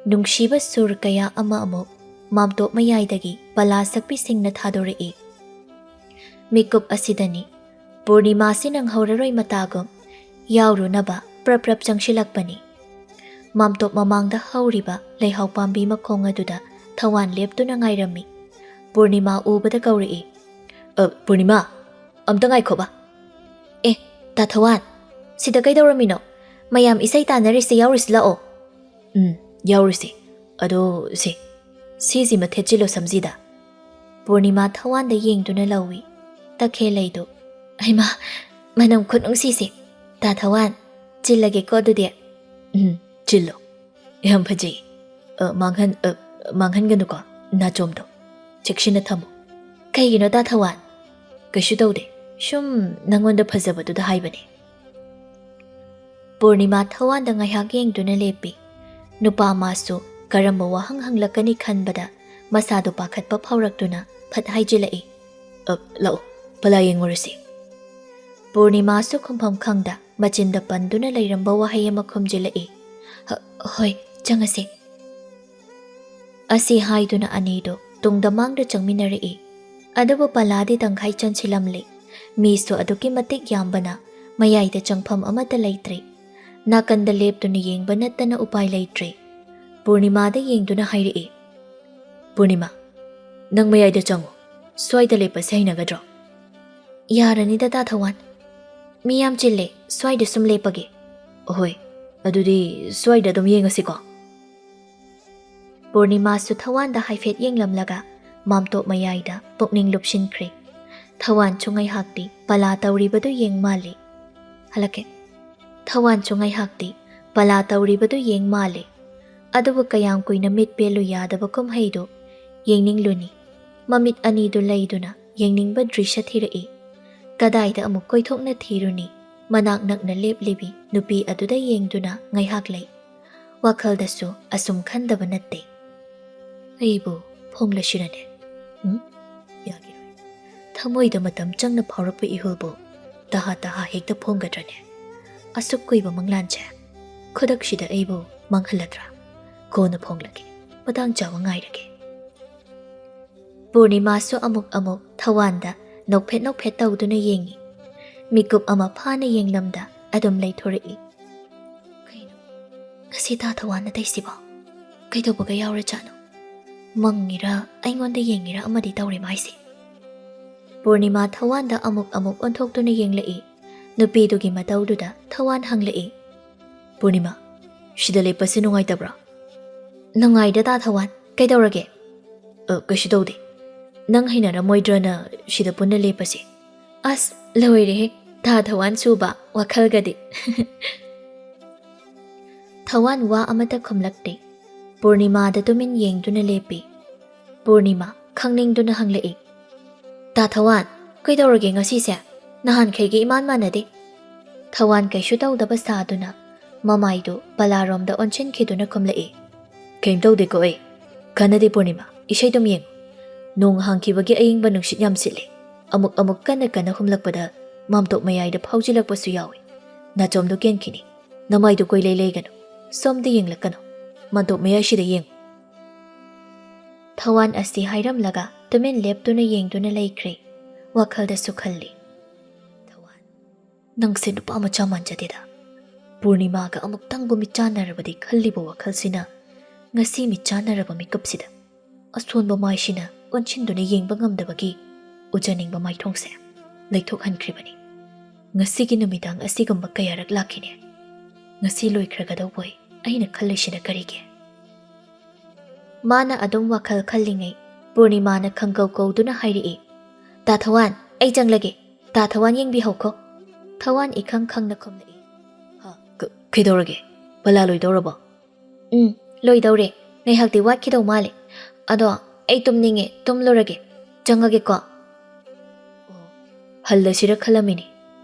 ꯅꯨꯡꯁꯤꯕ ꯁꯨꯔ ꯀꯌꯥ ꯑꯃ ꯑꯃꯨꯛ ꯃꯥꯝꯇꯣꯞ ꯃꯌꯥꯏꯗꯒꯤ ꯄꯂꯥ ꯁꯛꯄꯤꯁꯤꯡꯅ ꯊꯥꯗꯣꯔꯛꯏ꯫ ꯃꯤꯀꯨꯞ ꯑꯁꯤꯗꯅꯤ ꯄꯨꯔꯅꯤꯃꯥꯁꯤ ꯅꯪꯍꯧꯔꯔꯣꯏ ꯃꯇꯥꯒꯨꯝ ꯌꯥꯎꯔꯨꯅꯕ ꯄ꯭ꯔꯞ ꯄ꯭ꯔꯞ ꯆꯪꯁꯤꯜꯂꯛꯄꯅꯤ꯫ ꯃꯥꯝꯇꯣꯞ ꯃꯃꯥꯡꯗ ꯍꯧꯔꯤꯕ ꯂꯩꯍꯥꯎ ꯄꯥꯝꯕꯤ ꯃꯈꯣꯡ ꯑꯗꯨꯗ ꯊꯋꯥꯟ ꯂꯦꯞꯇꯨꯅ ꯉꯥꯏꯔꯝꯃꯤ꯫ ꯄꯨꯔꯅꯤꯃꯥ ꯎꯕꯗ ꯀꯧꯔꯛꯏ, "ꯑ, ꯄꯨꯔꯅꯤꯃꯥ, ꯑꯝꯇ ꯉꯥꯏꯈꯣꯕ꯫ ꯑꯦ, ꯇꯥ ꯊꯋꯥꯟ, ꯁꯤꯗ ꯀꯩꯗꯧꯔꯝꯃꯤꯅꯣ? ꯃꯌꯥꯝ ꯏꯁꯩ ꯇꯥꯟꯅꯔꯤꯁꯦ ꯌꯥꯎꯔꯨꯁꯤ ꯂꯥꯛꯑꯣ꯫" "ꯎꯝ, ꯌꯥꯎꯔꯨꯁꯤ꯫ ꯑꯗꯣ ꯁꯦ, ꯁꯤꯁꯤꯃ ꯊꯦꯠꯆꯤꯜꯂꯣ ꯁꯝꯖꯤꯗ꯫" ꯄꯨꯔꯅꯤꯃꯥ ꯊꯋꯥꯟꯗ ꯌꯦꯡꯗꯨꯅ ꯂꯧꯏ ꯇꯈꯦꯜ ꯂꯩꯗꯨ꯫ "ꯍꯩꯃꯥ, ꯃꯅꯝ ꯈꯨꯅꯨꯡꯁꯤꯁꯦ꯫ ꯇꯥ ꯊꯋꯥꯟ, ꯆꯤꯜꯂꯒꯦꯀꯣ ꯑꯗꯨꯗꯤ꯫" "ꯎꯝ, ꯆꯤꯜꯂꯣ꯫ ꯌꯥꯝ ꯐꯖꯩ꯫ ꯑ, ꯃꯥꯡꯍꯟ-, ꯑ, ꯃꯥꯡꯍꯟꯒꯅꯨꯀꯣ, ꯅꯥꯆꯣꯝꯗꯣ꯫ ꯆꯦꯛꯁꯤꯟꯅ ꯊꯝꯃꯨ꯫" "ꯀꯩꯒꯤꯅꯣ ꯇꯥ ꯊꯋꯥꯟ?" "ꯀꯩꯁꯨ ꯇꯧꯗꯦ꯫ ꯁꯨꯝ ꯅꯪꯉꯣꯟꯗ ꯐꯖꯕꯗꯨꯗ ꯍꯥꯏꯕꯅꯦ꯫" ꯄꯨꯔꯅꯤꯃꯥ ꯊꯋꯥꯟꯗ ꯉꯥꯏꯍꯥꯛ ꯌꯦꯡꯗꯨꯅ ꯂꯦꯞꯄꯤ꯫ ꯅꯨꯄꯥ ꯃꯥꯁꯨ ꯀꯔꯝꯕ ꯋꯥꯍꯪ ꯍꯪꯂꯛꯀꯅꯤ ꯈꯟꯕꯗ ꯃꯁꯥꯗꯨ ꯄꯥꯈꯠꯄ ꯐꯥꯎꯔꯛꯇꯨꯅ ꯐꯠ ꯍꯥꯏꯖꯤꯜꯂꯛꯏ, "ꯑ, ꯂꯥꯛꯑꯣ, ꯄꯂꯥ ꯌꯦꯡꯉꯨꯔꯁꯤ꯫" ꯄꯨꯔꯅꯤꯃꯥꯁꯨ ꯈꯨꯝꯐꯝ ꯈꯪꯗ ꯃꯆꯤꯟꯗ ꯄꯟꯗꯨꯅ ꯂꯩꯔꯝꯕ ꯋꯥꯍꯩ ꯑꯃ ꯈꯨꯝꯖꯤꯜꯂꯛꯏ, "ꯍ-, ꯍꯣꯏ, ꯆꯪꯉꯁꯤ꯫" ꯑꯁꯤ ꯍꯥꯏꯗꯨꯅ ꯑꯅꯤꯗꯨ ꯇꯨꯡꯗ ꯃꯥꯡꯗ ꯆꯪꯃꯤꯟꯅꯔꯛꯏ꯫ ꯑꯗꯨꯕꯨ ꯄꯂꯥꯗꯤ ꯇꯪꯈꯥꯏ ꯆꯟꯁꯤꯜꯂꯝꯂꯤ꯫ ꯃꯤꯁꯨ ꯑꯗꯨꯛꯀꯤ ꯃꯇꯤꯛ ꯌꯥꯝꯕꯅ ꯃꯌꯥꯏꯗ ꯆꯪꯐꯝ ꯑꯃꯠꯇ ꯂꯩꯇ꯭ꯔꯤ꯫ ꯅꯥꯀꯟꯗ ꯂꯦꯞꯇꯨꯅ ꯌꯦꯡꯕ ꯅꯠꯇꯅ ꯎꯄꯥꯏ ꯂꯩꯇ꯭ꯔꯤ꯫ ꯄꯨꯔꯅꯤꯃꯥꯗ ꯌꯦꯡꯗꯨꯅ ꯍꯥꯏꯔꯛꯏ, "ꯄꯨꯔꯅꯤꯃꯥ, ꯅꯪ ꯃꯌꯥꯏꯗ ꯆꯪꯉꯨ꯫ ꯁ꯭ꯋꯥꯏꯗ ꯂꯦꯞꯄꯁꯦ ꯍꯩꯅꯒꯗ꯭ꯔꯣ?" "ꯌꯥꯔꯅꯤꯗ, ꯇꯥ ꯊꯋꯥꯟ꯫ ꯃꯤ ꯌꯥꯝ ꯆꯤꯜꯂꯦ, ꯁ꯭ꯋꯥꯏꯗ ꯁꯨꯝ ꯂꯦꯞꯄꯒꯦ꯫" "ꯑꯍꯣꯏ, ꯑꯗꯨꯗꯤ ꯁ꯭ꯋꯥꯏꯗ ꯑꯗꯨꯝ ꯌꯦꯡꯉꯁꯤꯀꯣ꯫" ꯄꯨꯔꯅꯤꯃꯥꯁꯨ ꯊꯋꯥꯟꯗ ꯍꯥꯏꯐꯦꯠ ꯌꯦꯡꯂꯝꯂꯒ ꯃꯥꯝꯇꯣꯞ ꯃꯌꯥꯏꯗ ꯄꯨꯛꯅꯤꯡ ꯂꯨꯞꯁꯤꯟꯈ꯭ꯔꯦ꯫ ꯊꯋꯥꯟꯁꯨ ꯉꯥꯏꯍꯥꯛꯇꯤ ꯄꯂꯥ ꯇꯧꯔꯤꯕꯗꯨ ꯌꯦꯡ ꯃꯥꯜꯂꯤ꯫ ꯍꯜꯂꯛꯀꯦ꯫ ꯊꯋꯥꯟꯁꯨ ꯉꯥꯏꯍꯥꯛꯇꯤ ꯄꯂꯥ ꯇꯧꯔꯤꯕꯗꯨ ꯌꯦꯡ ꯃꯥꯜꯂꯤ꯫ ꯑꯗꯨꯕꯨ ꯀꯌꯥꯝ ꯀꯨꯏꯅ ꯃꯤꯠ ꯄꯦꯜꯂꯨ ꯌꯥꯗꯕ ꯀꯨꯝꯍꯩꯗꯨ ꯌꯦꯡꯅꯤꯡꯂꯨꯅꯤ꯫ ꯃꯃꯤꯠ ꯑꯅꯤꯗꯨ ꯂꯩꯗꯨꯅ ꯌꯦꯡꯅꯤꯡꯕ ꯗ꯭ꯔꯤꯁ꯭ꯌ ꯊꯤꯔꯛꯏ꯫ ꯀꯗꯥꯏꯗ ꯑꯃꯨꯛ ꯀꯣꯏꯊꯣꯛꯅ ꯊꯤꯔꯨꯅꯤ? ꯃꯅꯥꯛ ꯅꯛꯅ ꯂꯦꯞꯂꯤꯕꯤ ꯅꯨꯄꯤ ꯑꯗꯨꯗ ꯌꯦꯡꯗꯨꯅ ꯉꯥꯏꯍꯥꯛ ꯂꯩ꯫ ꯋꯥꯈꯜꯗꯁꯨ ꯑꯁꯨꯝ ꯈꯟꯗꯕ ꯅꯠꯇꯦ꯫ ꯑꯩꯕꯨ ꯐꯣꯡꯂꯁꯤꯔꯅꯦ? ꯎꯝ? ꯌꯥꯈꯤꯔꯣꯏ꯫ ꯊꯃꯣꯏꯗ ꯃꯇꯝ ꯆꯪꯅ ꯐꯥꯎꯔꯛꯄ ꯏꯍꯨꯜꯕꯨ ꯇꯍꯥ ꯇꯍꯥ ꯍꯦꯛꯇ ꯐꯣꯡꯒꯗ꯭ꯔꯅꯦ? ꯑꯁꯨꯛ ꯀꯨꯏꯕ ꯃꯪꯂꯥꯟꯁꯦ ꯈꯨꯗꯛꯁꯤꯗ ꯑꯩꯕꯨ ꯃꯥꯡꯍꯜꯂꯗ꯭ꯔꯥ? ꯀꯣꯟꯅ ꯐꯣꯡꯂꯒꯦ꯫ ꯃꯇꯥꯡ ꯆꯥꯕ ꯉꯥꯏꯔꯒꯦ꯫ ꯄꯨꯔꯅꯤꯃꯥꯁꯨ ꯑꯃꯨꯛ ꯑꯃꯨꯛ ꯊꯋꯥꯟꯗ ꯅꯣꯛꯐꯦꯠ ꯅꯣꯛꯐꯦꯠ ꯇꯧꯗꯨꯅ ꯌꯦꯡꯏ꯫ ꯃꯤꯀꯨꯞ ꯑꯃ ꯐꯥꯅ ꯌꯦꯡꯂꯝꯗ ꯑꯗꯨꯝ ꯂꯩꯊꯣꯔꯛꯏ꯫ ꯀꯩꯅꯣ? "ꯉꯁꯤ ꯇꯥ ꯊꯋꯥꯟ ꯑꯇꯩꯁꯤꯕꯣ ꯀꯩꯗꯧꯕꯒ ꯌꯥꯎꯔꯖꯥꯠꯅꯣ? ꯃꯪꯉꯤꯔ ꯑꯩꯉꯣꯟꯗ ꯌꯦꯡꯉꯤꯔ ꯑꯃꯗꯤ ꯇꯧꯔꯦ ꯃꯥꯏꯁꯦ꯫" ꯄꯨꯔꯅꯤꯃꯥ ꯊꯋꯥꯟꯗ ꯑꯃꯨꯛ ꯑꯃꯨꯛ ꯑꯣꯟꯊꯣꯛꯇꯨꯅ ꯌꯦꯡꯂꯛꯏ꯫ ꯅꯨꯄꯤꯗꯨꯒꯤ ꯃꯇꯧꯗꯨꯗ ꯊꯋꯥꯟ ꯍꯪꯂꯛꯏ, "ꯄꯨꯔꯅꯤꯃꯥ, ꯁꯤꯗ ꯂꯦꯞꯄꯁꯤ ꯅꯨꯡꯉꯥꯏꯇꯕ꯭ꯔꯥ?" "ꯅꯨꯡꯉꯥꯏꯗ ꯇꯥ ꯊꯋꯥꯟ, ꯀꯩꯗꯧꯔꯒꯦ?" "ꯑ, ꯀꯩꯁꯨ ꯇꯧꯗꯦ꯫ ꯅꯪ ꯍꯩꯅꯔꯝꯃꯣꯏꯗ꯭ꯔꯅ ꯁꯤꯗ ꯄꯨꯟꯅ ꯂꯦꯞꯄꯁꯦ꯫" "ꯑꯁ, ꯂꯣꯏꯔꯦꯍꯦ, ꯇꯥ ꯊꯋꯥꯟ ꯁꯨꯕ ꯋꯥꯈꯜꯒꯗꯤ꯫" ꯊꯋꯥꯟ ꯋꯥ ꯑꯃꯠꯇ ꯈꯨꯝꯂꯛꯇꯦ꯫ ꯄꯨꯔꯅꯤꯃꯥꯗ ꯇꯨꯃꯤꯟ ꯌꯦꯡꯗꯨꯅ ꯂꯦꯞꯄꯤ꯫ ꯄꯨꯔꯅꯤꯃꯥ ꯈꯪꯅꯤꯡꯗꯨꯅ ꯍꯪꯂꯛꯏ, "ꯇꯥ ꯊꯋꯥꯟ, ꯀꯩꯗꯧꯔꯒꯦ ꯉꯁꯤꯁꯦ? ꯅꯍꯥꯟꯈꯩꯒ ꯏꯃꯥꯟ ꯃꯥꯟꯅꯗꯦ꯫" ꯊꯋꯥꯟ ꯀꯩꯁꯨ ꯇꯧꯗꯕ ꯁꯥꯗꯨꯅ ꯃꯃꯥꯏꯗꯨ ꯄꯂꯥꯔꯣꯝꯗ ꯑꯣꯟꯁꯤꯟꯈꯤꯗꯨꯅ ꯈꯨꯝꯂꯛꯏ, "ꯀꯩꯝ ꯇꯧꯗꯦꯀꯣ ꯑꯩ꯫ ꯀꯥꯟꯅꯗꯦ ꯄꯨꯔꯅꯤꯃꯥ, ꯏꯁꯩꯗꯨꯝ ꯌꯦꯡꯉꯨ꯫ ꯅꯣꯡ ꯍꯥꯡꯈꯤꯕꯒꯤ ꯑꯏꯪꯕ ꯅꯨꯡꯁꯤꯠ ꯌꯥꯝ ꯁꯤꯠꯂꯦ꯫ ꯑꯃꯨꯛ ꯑꯃꯨꯛ ꯀꯟꯅ ꯀꯟꯅ ꯍꯨꯝꯂꯛꯄꯗ ꯃꯥꯝꯇꯣꯞ ꯃꯌꯥꯏꯗ ꯐꯥꯎꯖꯤꯜꯂꯛꯄꯁꯨ ꯌꯥꯎꯏ꯫ ꯅꯥꯆꯣꯝꯗꯣ ꯀꯦꯟꯈꯤꯅꯤ꯫ ꯅꯃꯥꯏꯗꯨ ꯀꯣꯏꯂꯩ ꯂꯩꯒꯅꯨ꯫ ꯁꯣꯝꯗ ꯌꯦꯡꯂꯛꯀꯅꯨ꯫ ꯃꯥꯝꯇꯣꯞ ꯃꯌꯥꯏꯁꯤꯗ ꯌꯦꯡꯉꯨ꯫" ꯊꯋꯥꯟ ꯑꯁꯤ ꯍꯥꯏꯔꯝꯂꯒ ꯇꯨꯃꯤꯟ ꯂꯦꯞꯇꯨꯅ ꯌꯦꯡꯗꯨꯅ ꯂꯩꯈ꯭ꯔꯦ꯫ ꯋꯥꯈꯜꯗꯁꯨ ꯈꯜꯂꯤ, "ꯊꯋꯥꯟ, ꯅꯪꯁꯦ ꯅꯨꯄꯥ ꯃꯆꯥ ꯃꯥꯟꯖꯗꯦꯗ꯫ ꯄꯨꯔꯅꯤꯃꯥꯒ ꯑꯃꯨꯛꯇꯪꯕꯨ ꯃꯤꯠꯆꯥꯟꯅꯔꯕꯗꯤ ꯈꯜꯂꯤꯕ ꯋꯥꯈꯜꯁꯤꯅ ꯉꯁꯤ ꯃꯤꯠꯆꯥꯟꯅꯔꯕ ꯃꯤꯀꯨꯞꯁꯤꯗ ꯑꯁꯣꯟꯕ ꯃꯥꯏꯁꯤꯅ ꯑꯣꯟꯁꯤꯟꯗꯨꯅ ꯌꯦꯡꯕ ꯉꯝꯗꯕꯒꯤ ꯎꯖꯅꯤꯡꯕ ꯃꯥꯏꯊꯣꯡꯁꯦ ꯂꯩꯊꯣꯛꯍꯟꯈ꯭ꯔꯤꯕꯅꯤ꯫ ꯉꯁꯤꯒꯤ ꯅꯨꯃꯤꯗꯥꯡ ꯑꯁꯤꯒꯨꯝꯕ ꯀꯌꯥꯔꯛ ꯂꯥꯛꯈꯤꯅꯤ? ꯉꯁꯤ ꯂꯣꯏꯈ꯭ꯔꯒꯗꯧꯕꯣꯏ ꯑꯩꯅ ꯈꯜꯂꯤꯁꯤꯅ ꯀꯔꯤꯒꯤ?" ꯃꯥꯅ ꯑꯗꯨꯝ ꯋꯥꯈꯜ ꯈꯜꯂꯤꯉꯩ ꯄꯨꯔꯅꯤꯃꯥꯅ ꯈꯪꯀꯧ ꯀꯧꯗꯨꯅ ꯍꯥꯏꯔꯛꯏ, "ꯇꯥ ꯊꯋꯥꯟ, ꯑꯩ ꯆꯪꯂꯒꯦ꯫ ꯇꯥ ꯊꯋꯥꯟ ꯌꯦꯡꯕꯤꯍꯧꯀꯣ꯫" ꯊꯋꯥꯟ ꯏꯈꯪ ꯈꯪꯅ ꯈꯨꯝꯂꯛꯏ, "ꯍꯥ, ꯀ-, ꯀꯩꯗꯧꯔꯒꯦ? ꯄꯂꯥ ꯂꯣꯏꯗꯧꯔꯕꯣ?" "ꯎꯝ, ꯂꯣꯏꯗꯧꯔꯦ꯫ ꯉꯥꯏꯍꯥꯛꯇꯤ ꯋꯥꯠꯈꯤꯗꯧ ꯃꯥꯜꯂꯦ꯫ ꯑꯗꯣ ꯑꯩ ꯇꯨꯝꯅꯤꯡꯉꯦ, ꯇꯨꯝꯂꯨꯔꯒꯦ꯫ ꯆꯪꯉꯒꯦꯀꯣ꯫" "ꯑꯣ, ꯍꯜꯂꯁꯤꯔ ꯈꯜꯂꯝꯃꯤꯅꯦ,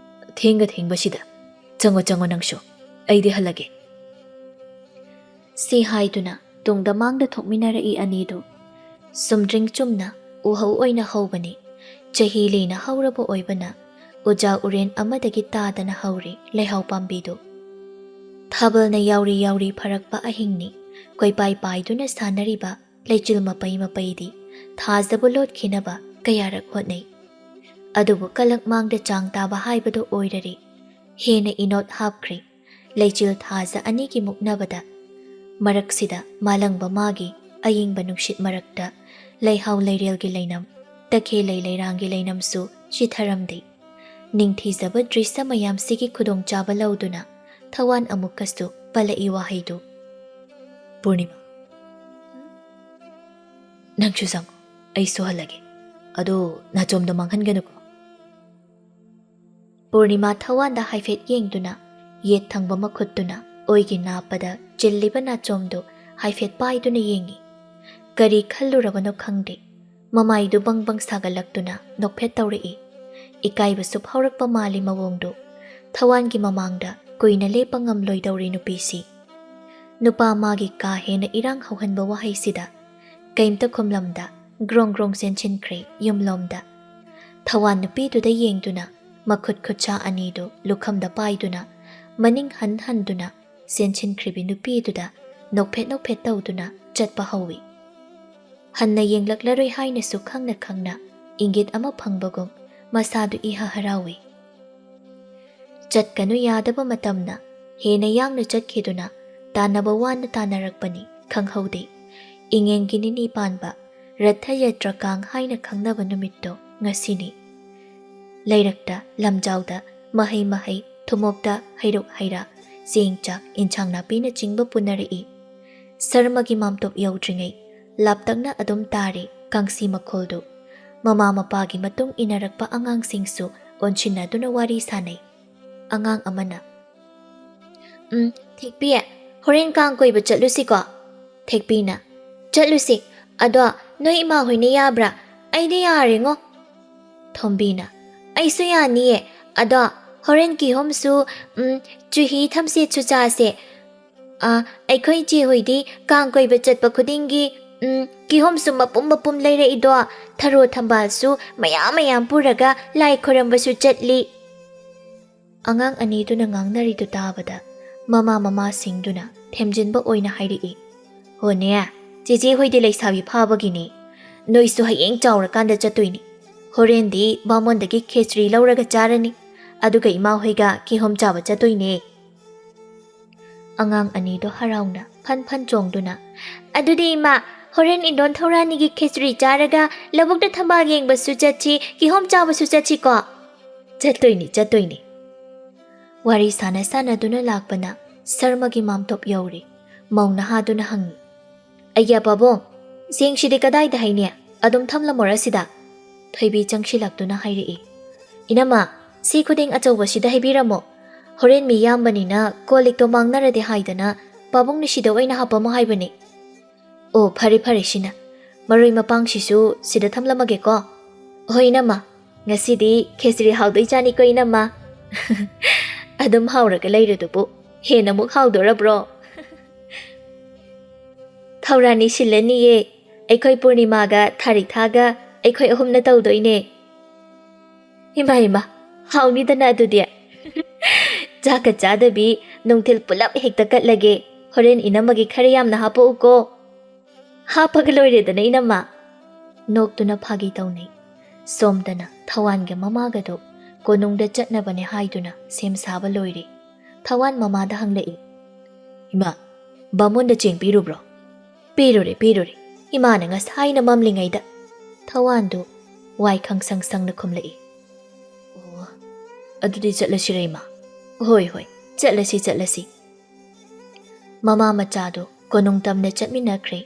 ꯊꯦꯡꯒ ꯊꯦꯡꯕꯁꯤꯗ꯫ ꯆꯪꯉꯣ, ꯆꯪꯉꯣ ꯅꯪꯁꯨ, ꯑꯩꯗꯤ ꯍꯜꯂꯒꯦ꯫" ꯁꯤ ꯍꯥꯏꯗꯨꯅ ꯇꯨꯡꯗ ꯃꯥꯡꯗ ꯊꯣꯛꯃꯤꯟꯅꯔꯛꯏ ꯑꯅꯤꯗꯨ꯫ ꯁꯨꯝꯗ꯭ꯔꯤꯡ ꯆꯨꯝꯅ ꯎꯍꯧ ꯑꯣꯏꯅ ꯍꯧꯕꯅꯤ꯫ ꯆꯍꯤ ꯂꯤꯅ ꯍꯧꯔꯕ ꯑꯣꯏꯕꯅ ꯎꯖꯥ ꯎꯔꯦꯟ ꯑꯃꯗꯒꯤ ꯇꯥꯗꯅ ꯍꯧꯔꯤ ꯂꯩꯍꯥꯎ ꯄꯥꯝꯕꯤꯗꯨ꯫ ꯊꯥꯕꯜꯅ ꯌꯥꯎꯔꯤ ꯌꯥꯎꯔꯤ ꯐꯔꯛꯄ ꯑꯍꯤꯡꯅꯤ꯫ ꯀꯣꯏꯄꯥꯏ ꯄꯥꯏꯗꯨꯅ ꯁꯥꯟꯅꯔꯤꯕ ꯂꯩꯆꯤꯜ ꯃꯄꯩ ꯃꯄꯩꯗꯤ ꯊꯥꯖꯕ ꯂꯣꯠꯈꯤꯅꯕ ꯀꯌꯥꯔꯛ ꯍꯣꯠꯅꯩ꯫ ꯑꯗꯨꯕꯨ ꯀꯂꯛ ꯃꯥꯡꯗ ꯆꯥꯡ ꯇꯥꯕ ꯍꯥꯏꯕꯗꯨ ꯑꯣꯏꯔꯔꯤ꯫ ꯍꯦꯟꯅ ꯏꯅꯣꯠ ꯍꯥꯞꯈ꯭ꯔꯤ꯫ ꯂꯩꯆꯤꯜ ꯊꯥꯖ ꯑꯅꯤꯒꯤ ꯃꯨꯛꯅꯕꯗ, ꯃꯔꯛꯁꯤꯗ ꯃꯥꯂꯪꯕ ꯃꯥꯒꯤ ꯑꯌꯤꯡꯕ ꯅꯨꯡꯁꯤꯠ ꯃꯔꯛꯇ ꯂꯩꯍꯥꯎ ꯂꯩꯔꯦꯜꯒꯤ ꯂꯩꯅꯝ, ꯇꯈꯦꯜ ꯂꯩ ꯂꯩꯔꯥꯡꯒꯤ ꯂꯩꯅꯝꯁꯨ ꯆꯤꯊꯔꯝꯗꯦ꯫ ꯅꯤꯡꯊꯤꯖꯕ ꯗ꯭ꯔꯤꯁ꯭ꯌ ꯃꯌꯥꯝꯁꯤꯒꯤ ꯈꯨꯗꯣꯡꯆꯥꯕ ꯂꯧꯗꯨꯅ ꯊꯋꯥꯟ ꯑꯃꯨꯛꯀꯁꯨ ꯄꯜꯂꯛꯏ ꯋꯥꯍꯩꯗꯨ, "ꯄꯨꯔꯅꯤꯃꯥ, ꯅꯪꯁꯨ ꯆꯪꯉꯣ, ꯑꯩꯁꯨ ꯍꯜꯂꯒꯦ꯫ ꯑꯗꯣ ꯅꯥꯆꯣꯝꯗꯣ ꯃꯥꯡꯍꯟꯒꯅꯨꯀꯣ꯫" ꯄꯨꯔꯅꯤꯃꯥ ꯊꯋꯥꯟꯗ ꯍꯥꯏꯐꯦꯠ ꯌꯦꯡꯗꯨꯅ, ꯌꯦꯠ ꯊꯪꯕ ꯃꯈꯨꯠꯇꯨꯅ ꯑꯣꯏꯒꯤ ꯅꯥꯞꯄꯗ ꯆꯤꯜꯂꯤꯕ ꯅꯥꯆꯣꯝꯗꯨ ꯍꯥꯏꯐꯦꯠ ꯄꯥꯏꯗꯨꯅ ꯌꯦꯡꯏ꯫ ꯀꯔꯤ ꯈꯜꯂꯨꯔꯕꯅꯣ ꯈꯪꯗꯦ, ꯃꯃꯥꯏꯗꯨ ꯕꯪ ꯕꯪ ꯁꯥꯒꯠꯂꯛꯇꯨꯅ ꯅꯣꯛꯐꯦꯠ ꯇꯧꯔꯛꯏ꯫ ꯏꯀꯥꯏꯕꯁꯨ ꯐꯥꯎꯔꯛꯄ ꯃꯥꯜꯂꯤ ꯃꯑꯣꯡꯗꯨ꯫ ꯊꯋꯥꯟꯒꯤ ꯃꯃꯥꯡꯗ ꯀꯨꯏꯅ ꯂꯦꯞꯄ ꯉꯝꯂꯣꯏꯗꯧꯔꯤ ꯅꯨꯄꯤꯁꯤ꯫ ꯅꯨꯄꯥ ꯃꯥꯒꯤ ꯀꯥ ꯍꯦꯟꯅ ꯏꯔꯥꯡ ꯍꯧꯍꯟꯕ ꯋꯥꯍꯩꯁꯤꯗ ꯀꯩꯝꯇ ꯈꯨꯝꯂꯝꯗ ꯒ꯭ꯔꯣꯡ ꯒ꯭ꯔꯣꯡ ꯆꯦꯟꯁꯤꯟꯈ꯭ꯔꯦ ꯌꯨꯝꯂꯣꯝꯗ꯫ ꯊꯋꯥꯟ ꯅꯨꯄꯤꯗꯨꯗ ꯌꯦꯡꯗꯨꯅ ꯃꯈꯨꯠ ꯈꯨꯠꯁꯥ ꯑꯅꯤꯗꯨ ꯂꯨꯈꯝꯗ ꯄꯥꯏꯗꯨꯅ ꯃꯅꯤꯡ ꯍꯟ ꯍꯟꯗꯨꯅ ꯆꯦꯟꯁꯤꯟꯈ꯭ꯔꯤꯕꯤ ꯅꯨꯄꯤꯗꯨꯗ ꯅꯣꯛꯐꯦꯠ ꯅꯣꯛꯐꯦꯠ ꯇꯧꯗꯨꯅ ꯆꯠꯄ ꯍꯧꯏ꯫ ꯍꯟꯅ ꯌꯦꯡꯂꯛꯂꯔꯣꯏ ꯍꯥꯏꯅꯁꯨ ꯈꯪꯅ ꯈꯪꯅ ꯏꯪꯒꯤꯠ ꯑꯃ ꯐꯪꯕꯒꯨꯝ ꯃꯁꯥꯗꯨ ꯏꯍ ꯍꯔꯥꯎꯏ꯫ ꯆꯠꯀꯅꯨ ꯌꯥꯗꯕ ꯃꯇꯝꯅ ꯍꯦꯟꯅ ꯌꯥꯡꯅ ꯆꯠꯈꯤꯗꯨꯅ ꯇꯥꯟꯅꯕ ꯋꯥꯅ ꯇꯥꯟꯅꯔꯛꯄꯅꯤ ꯈꯪꯍꯧꯗꯦ꯫ ꯏꯉꯦꯟꯒꯤ ꯅꯤꯅꯤ ꯄꯥꯟꯕ ꯔꯊ ꯌꯥꯇ꯭ꯔꯥ ꯀꯥꯡ ꯍꯥꯏꯅ ꯈꯪꯅꯕ ꯅꯨꯃꯤꯠꯇꯣ ꯉꯁꯤꯅꯤ꯫ ꯂꯩꯔꯛꯇ, ꯂꯝꯖꯥꯎꯗ ꯃꯍꯩ ꯃꯍꯩ, ꯊꯨꯝꯃꯣꯛꯇ ꯍꯩꯔꯨꯛ ꯍꯩꯔꯥ, ꯆꯦꯡ ꯆꯥꯛ, ꯏꯟꯁꯥꯡ ꯅꯥꯄꯤꯅꯆꯤꯡꯕ ꯄꯨꯅꯔꯛꯏ꯫ ꯁꯔꯃꯒꯤ ꯃꯥꯝꯇꯣꯞ ꯌꯧꯗ꯭ꯔꯤꯉꯩ ꯂꯥꯞꯇꯛꯅ ꯑꯗꯨꯝ ꯇꯥꯔꯤ ꯀꯥꯡꯁꯤ ꯃꯈꯣꯜꯗꯨ꯫ ꯃꯃꯥ ꯃꯄꯥꯒꯤ ꯃꯇꯨꯡ ꯏꯟꯅꯔꯛꯄ ꯑꯉꯥꯡꯁꯤꯡꯁꯨ ꯑꯣꯟꯁꯤꯟꯅꯗꯨꯅ ꯋꯥꯔꯤ ꯁꯥꯅꯩ꯫ ꯑꯉꯥꯡ ꯑꯃꯅ, "ꯎꯝ, ꯊꯦꯛꯄꯤ, ꯍꯣꯔꯦꯟ ꯀꯥꯡ ꯀꯣꯏꯕ ꯆꯠꯂꯨꯁꯤꯀꯣ?" ꯊꯦꯛꯄꯤꯅ, "ꯆꯠꯂꯨꯁꯤ꯫ ꯑꯗꯣ ꯅꯣꯏ ꯏꯃꯥ ꯍꯣꯏꯅ ꯌꯥꯕ꯭ꯔꯥ? ꯑꯩꯗꯤ ꯌꯥꯔꯦꯉꯣ꯫" ꯊꯣꯝꯕꯤꯅ, "ꯑꯩꯁꯨ ꯌꯥꯅꯤꯌꯦ꯫ ꯑꯗꯣ ꯍꯣꯔꯦꯟ ꯀꯤꯍꯣꯝꯁꯨ, ꯎꯝ, ꯆꯨꯍꯤ ꯊꯝꯆꯦꯠꯁꯨ ꯆꯥꯁꯦ꯫ ꯑ, ꯑꯩꯈꯣꯏ ꯏꯆꯦ ꯍꯣꯏꯗꯤ ꯀꯥꯡ ꯀꯣꯏꯕ ꯆꯠꯄ ꯈꯨꯗꯤꯡꯒꯤ, ꯎꯝ, ꯀꯤꯍꯣꯝꯁꯨ ꯃꯄꯨꯝ ꯃꯄꯨꯝ ꯂꯩꯔꯛꯏꯗꯣ, ꯊꯔꯣ ꯊꯝꯕꯥꯜꯁꯨ ꯃꯌꯥꯝ ꯃꯌꯥꯝ ꯄꯨꯔꯒ ꯂꯥꯏ ꯈꯣꯏꯔꯝꯕꯁꯨ ꯆꯠꯂꯤ꯫" ꯑꯉꯥꯡ ꯑꯅꯤꯗꯨꯅ ꯉꯥꯡꯅꯔꯤꯗꯨ ꯇꯥꯕꯗ ꯃꯃꯥ ꯃꯃꯥꯁꯤꯡꯗꯨꯅ ꯊꯦꯝꯖꯤꯟꯕ ꯑꯣꯏꯅ ꯍꯥꯏꯔꯛꯏ, "ꯍꯣꯅꯦ, ꯆꯦꯆꯦ ꯍꯣꯏꯗꯤ ꯂꯩꯁꯥꯕꯤ ꯐꯥꯕꯒꯤꯅꯦ꯫ ꯅꯣꯏꯁꯨ ꯍꯌꯦꯡ ꯆꯥꯎꯔꯀꯥꯟꯗ ꯆꯠꯇꯣꯏꯅꯤ꯫ ꯍꯣꯔꯦꯟꯗꯤ ꯕꯥꯃꯣꯟꯗꯒꯤ ꯈꯦꯆ꯭ꯔꯤ ꯂꯧꯔꯒ ꯆꯥꯔꯅꯤ꯫ ꯑꯗꯨꯒ ꯏꯃꯥ ꯍꯣꯏꯒ ꯀꯤꯍꯣꯝ ꯆꯥꯕ ꯆꯠꯇꯣꯏꯅꯦ꯫" ꯑꯉꯥꯡ ꯑꯅꯤꯗꯣ ꯍꯔꯥꯎꯅ ꯐꯟ ꯐꯟ ꯆꯣꯡꯗꯨꯅ, "ꯑꯗꯨꯗꯤ ꯏꯃꯥ, ꯍꯣꯔꯦꯟ ꯏꯟꯗꯣꯟ ꯊꯧꯔꯥꯅꯤꯒꯤ ꯈꯦꯆ꯭ꯔꯤ ꯆꯥꯔꯒ ꯂꯧꯕꯨꯛꯇ ꯊꯝꯕꯥꯜ ꯌꯦꯡꯕꯁꯨ ꯆꯠꯁꯤ, ꯀꯤꯍꯣꯝ ꯆꯥꯕꯁꯨ ꯆꯠꯁꯤꯀꯣ?" "ꯆꯠꯇꯣꯏꯅꯤ, ꯆꯠꯇꯣꯏꯅꯤ꯫" ꯋꯥꯔꯤ ꯁꯥꯟꯅ ꯁꯥꯟꯅꯗꯨꯅ ꯂꯥꯛꯄꯅ ꯁꯔꯃꯒꯤ ꯃꯥꯝꯇꯣꯞ ꯌꯧꯔꯦ꯫ ꯃꯧ ꯅꯍꯥꯗꯨꯅ ꯍꯪꯉꯤ, "ꯑꯩꯒꯤ ꯄꯥꯕꯨꯡ, ꯆꯦꯡꯁꯤꯗꯤ ꯀꯗꯥꯏꯗ ꯍꯩꯅꯤ? ꯑꯗꯨꯝ ꯊꯝꯂꯝꯃꯣꯔꯥ ꯁꯤꯗ?" ꯊꯣꯏꯕꯤ ꯆꯪꯁꯤꯜꯂꯛꯇꯨꯅ ꯍꯥꯏꯔꯛꯏ, "ꯏꯅꯝꯃ, ꯁꯤ ꯈꯨꯗꯦꯡ ꯑꯆꯧꯕꯁꯤꯗ ꯍꯩꯕꯤꯔꯝꯃꯣ꯫ ꯍꯣꯔꯦꯟ ꯃꯤ ꯌꯥꯝꯕꯅꯤꯅ ꯀꯣꯜ ꯂꯤꯛꯇꯣ ꯃꯥꯡꯅꯔꯗꯤ ꯍꯥꯏꯗꯅ ꯄꯥꯕꯨꯡꯅ ꯁꯤꯗ ꯑꯣꯏꯅ ꯍꯥꯞꯄꯝꯃꯣ ꯍꯥꯏꯕꯅꯤ꯫" "ꯑꯣ, ꯐꯔꯦ ꯐꯔꯦ, ꯁꯤꯅ꯫ ꯃꯔꯣꯏ ꯃꯄꯥꯡꯁꯤꯁꯨ ꯁꯤꯗ ꯊꯝꯂꯝꯃꯒꯦꯀꯣ꯫" "ꯍꯣꯏ ꯏꯅꯝꯃ, ꯉꯁꯤꯗꯤ ꯈꯦꯆ꯭ꯔꯤ ꯍꯥꯎꯗꯣꯏ ꯆꯥꯅꯤꯀꯣ ꯏꯅꯝꯃ꯫" "ꯑꯗꯨꯝ ꯍꯥꯎꯔꯒ ꯂꯩꯔꯗꯨꯕꯨ ꯍꯦꯟꯅ ꯑꯃꯨꯛ ꯍꯥꯎꯗꯣꯔꯕ꯭ꯔꯣ?" "ꯊꯧꯔꯥꯅꯤ ꯁꯤꯜꯂꯅꯤꯌꯦ꯫ ꯑꯩꯈꯣꯏ ꯄꯨꯔꯅꯤꯃꯥꯒ ꯊꯥꯔꯤꯛꯊꯥꯒ ꯑꯩꯈꯣꯏ ꯑꯍꯨꯝꯅ ꯇꯧꯗꯣꯏꯅꯦ꯫" "ꯏꯃꯥ ꯏꯃꯥ, ꯍꯥꯎꯅꯤꯗꯅ ꯑꯗꯨꯗꯤ꯫" "ꯆꯥꯛꯀ ꯆꯥꯗꯕꯤ ꯅꯨꯡꯊꯤꯜ ꯄꯨꯂꯞ ꯍꯦꯛꯇ ꯀꯠꯂꯒꯦ꯫ ꯍꯣꯔꯦꯟ ꯏꯅꯝꯃꯒꯤ ꯈꯔ ꯌꯥꯝꯅ ꯍꯥꯞꯄꯛꯎꯀꯣ꯫" "ꯍꯥꯞꯄꯒ ꯂꯣꯏꯔꯦꯗꯅ ꯏꯅꯝꯃ꯫" ꯅꯣꯛꯇꯨꯅ ꯐꯥꯒꯤ ꯇꯧꯅꯩ꯫ ꯁꯣꯝꯗꯅ ꯊꯋꯥꯟꯒ ꯃꯃꯥꯒꯗꯣ ꯀꯣꯅꯨꯡꯗ ꯆꯠꯅꯕꯅꯦ ꯍꯥꯏꯗꯨꯅ ꯁꯦꯝ ꯁꯥꯕ ꯂꯣꯏꯔꯦ꯫ ꯊꯋꯥꯟ ꯃꯃꯥꯗ ꯍꯪꯂꯛꯏ, "ꯏꯃꯥ, ꯕꯥꯃꯣꯟꯗ ꯆꯦꯡ ꯄꯤꯔꯨꯕ꯭ꯔꯣ?" "ꯄꯤꯔꯨꯔꯦ, ꯄꯤꯔꯨꯔꯦ꯫ ꯏꯃꯥꯅ ꯉꯁꯥꯏꯅ ꯃꯝꯂꯤꯉꯩꯗ꯫" ꯊꯋꯥꯟꯗꯨ ꯋꯥꯏ ꯈꯪꯁꯪ ꯁꯪꯅ ꯈꯨꯝꯂꯛꯏ꯫ "ꯑꯣ, ꯑꯗꯨꯗꯤ ꯆꯠꯂꯁꯤꯔ ꯏꯃꯥ?" "ꯍꯣꯏ, ꯍꯣꯏ, ꯆꯠꯂꯁꯤ, ꯆꯠꯂꯁꯤ꯫" ꯃꯃꯥ ꯃꯆꯥꯗꯨ ꯀꯣꯅꯨꯡ ꯇꯝꯅ ꯆꯠꯃꯤꯟꯅꯈ꯭ꯔꯦ꯫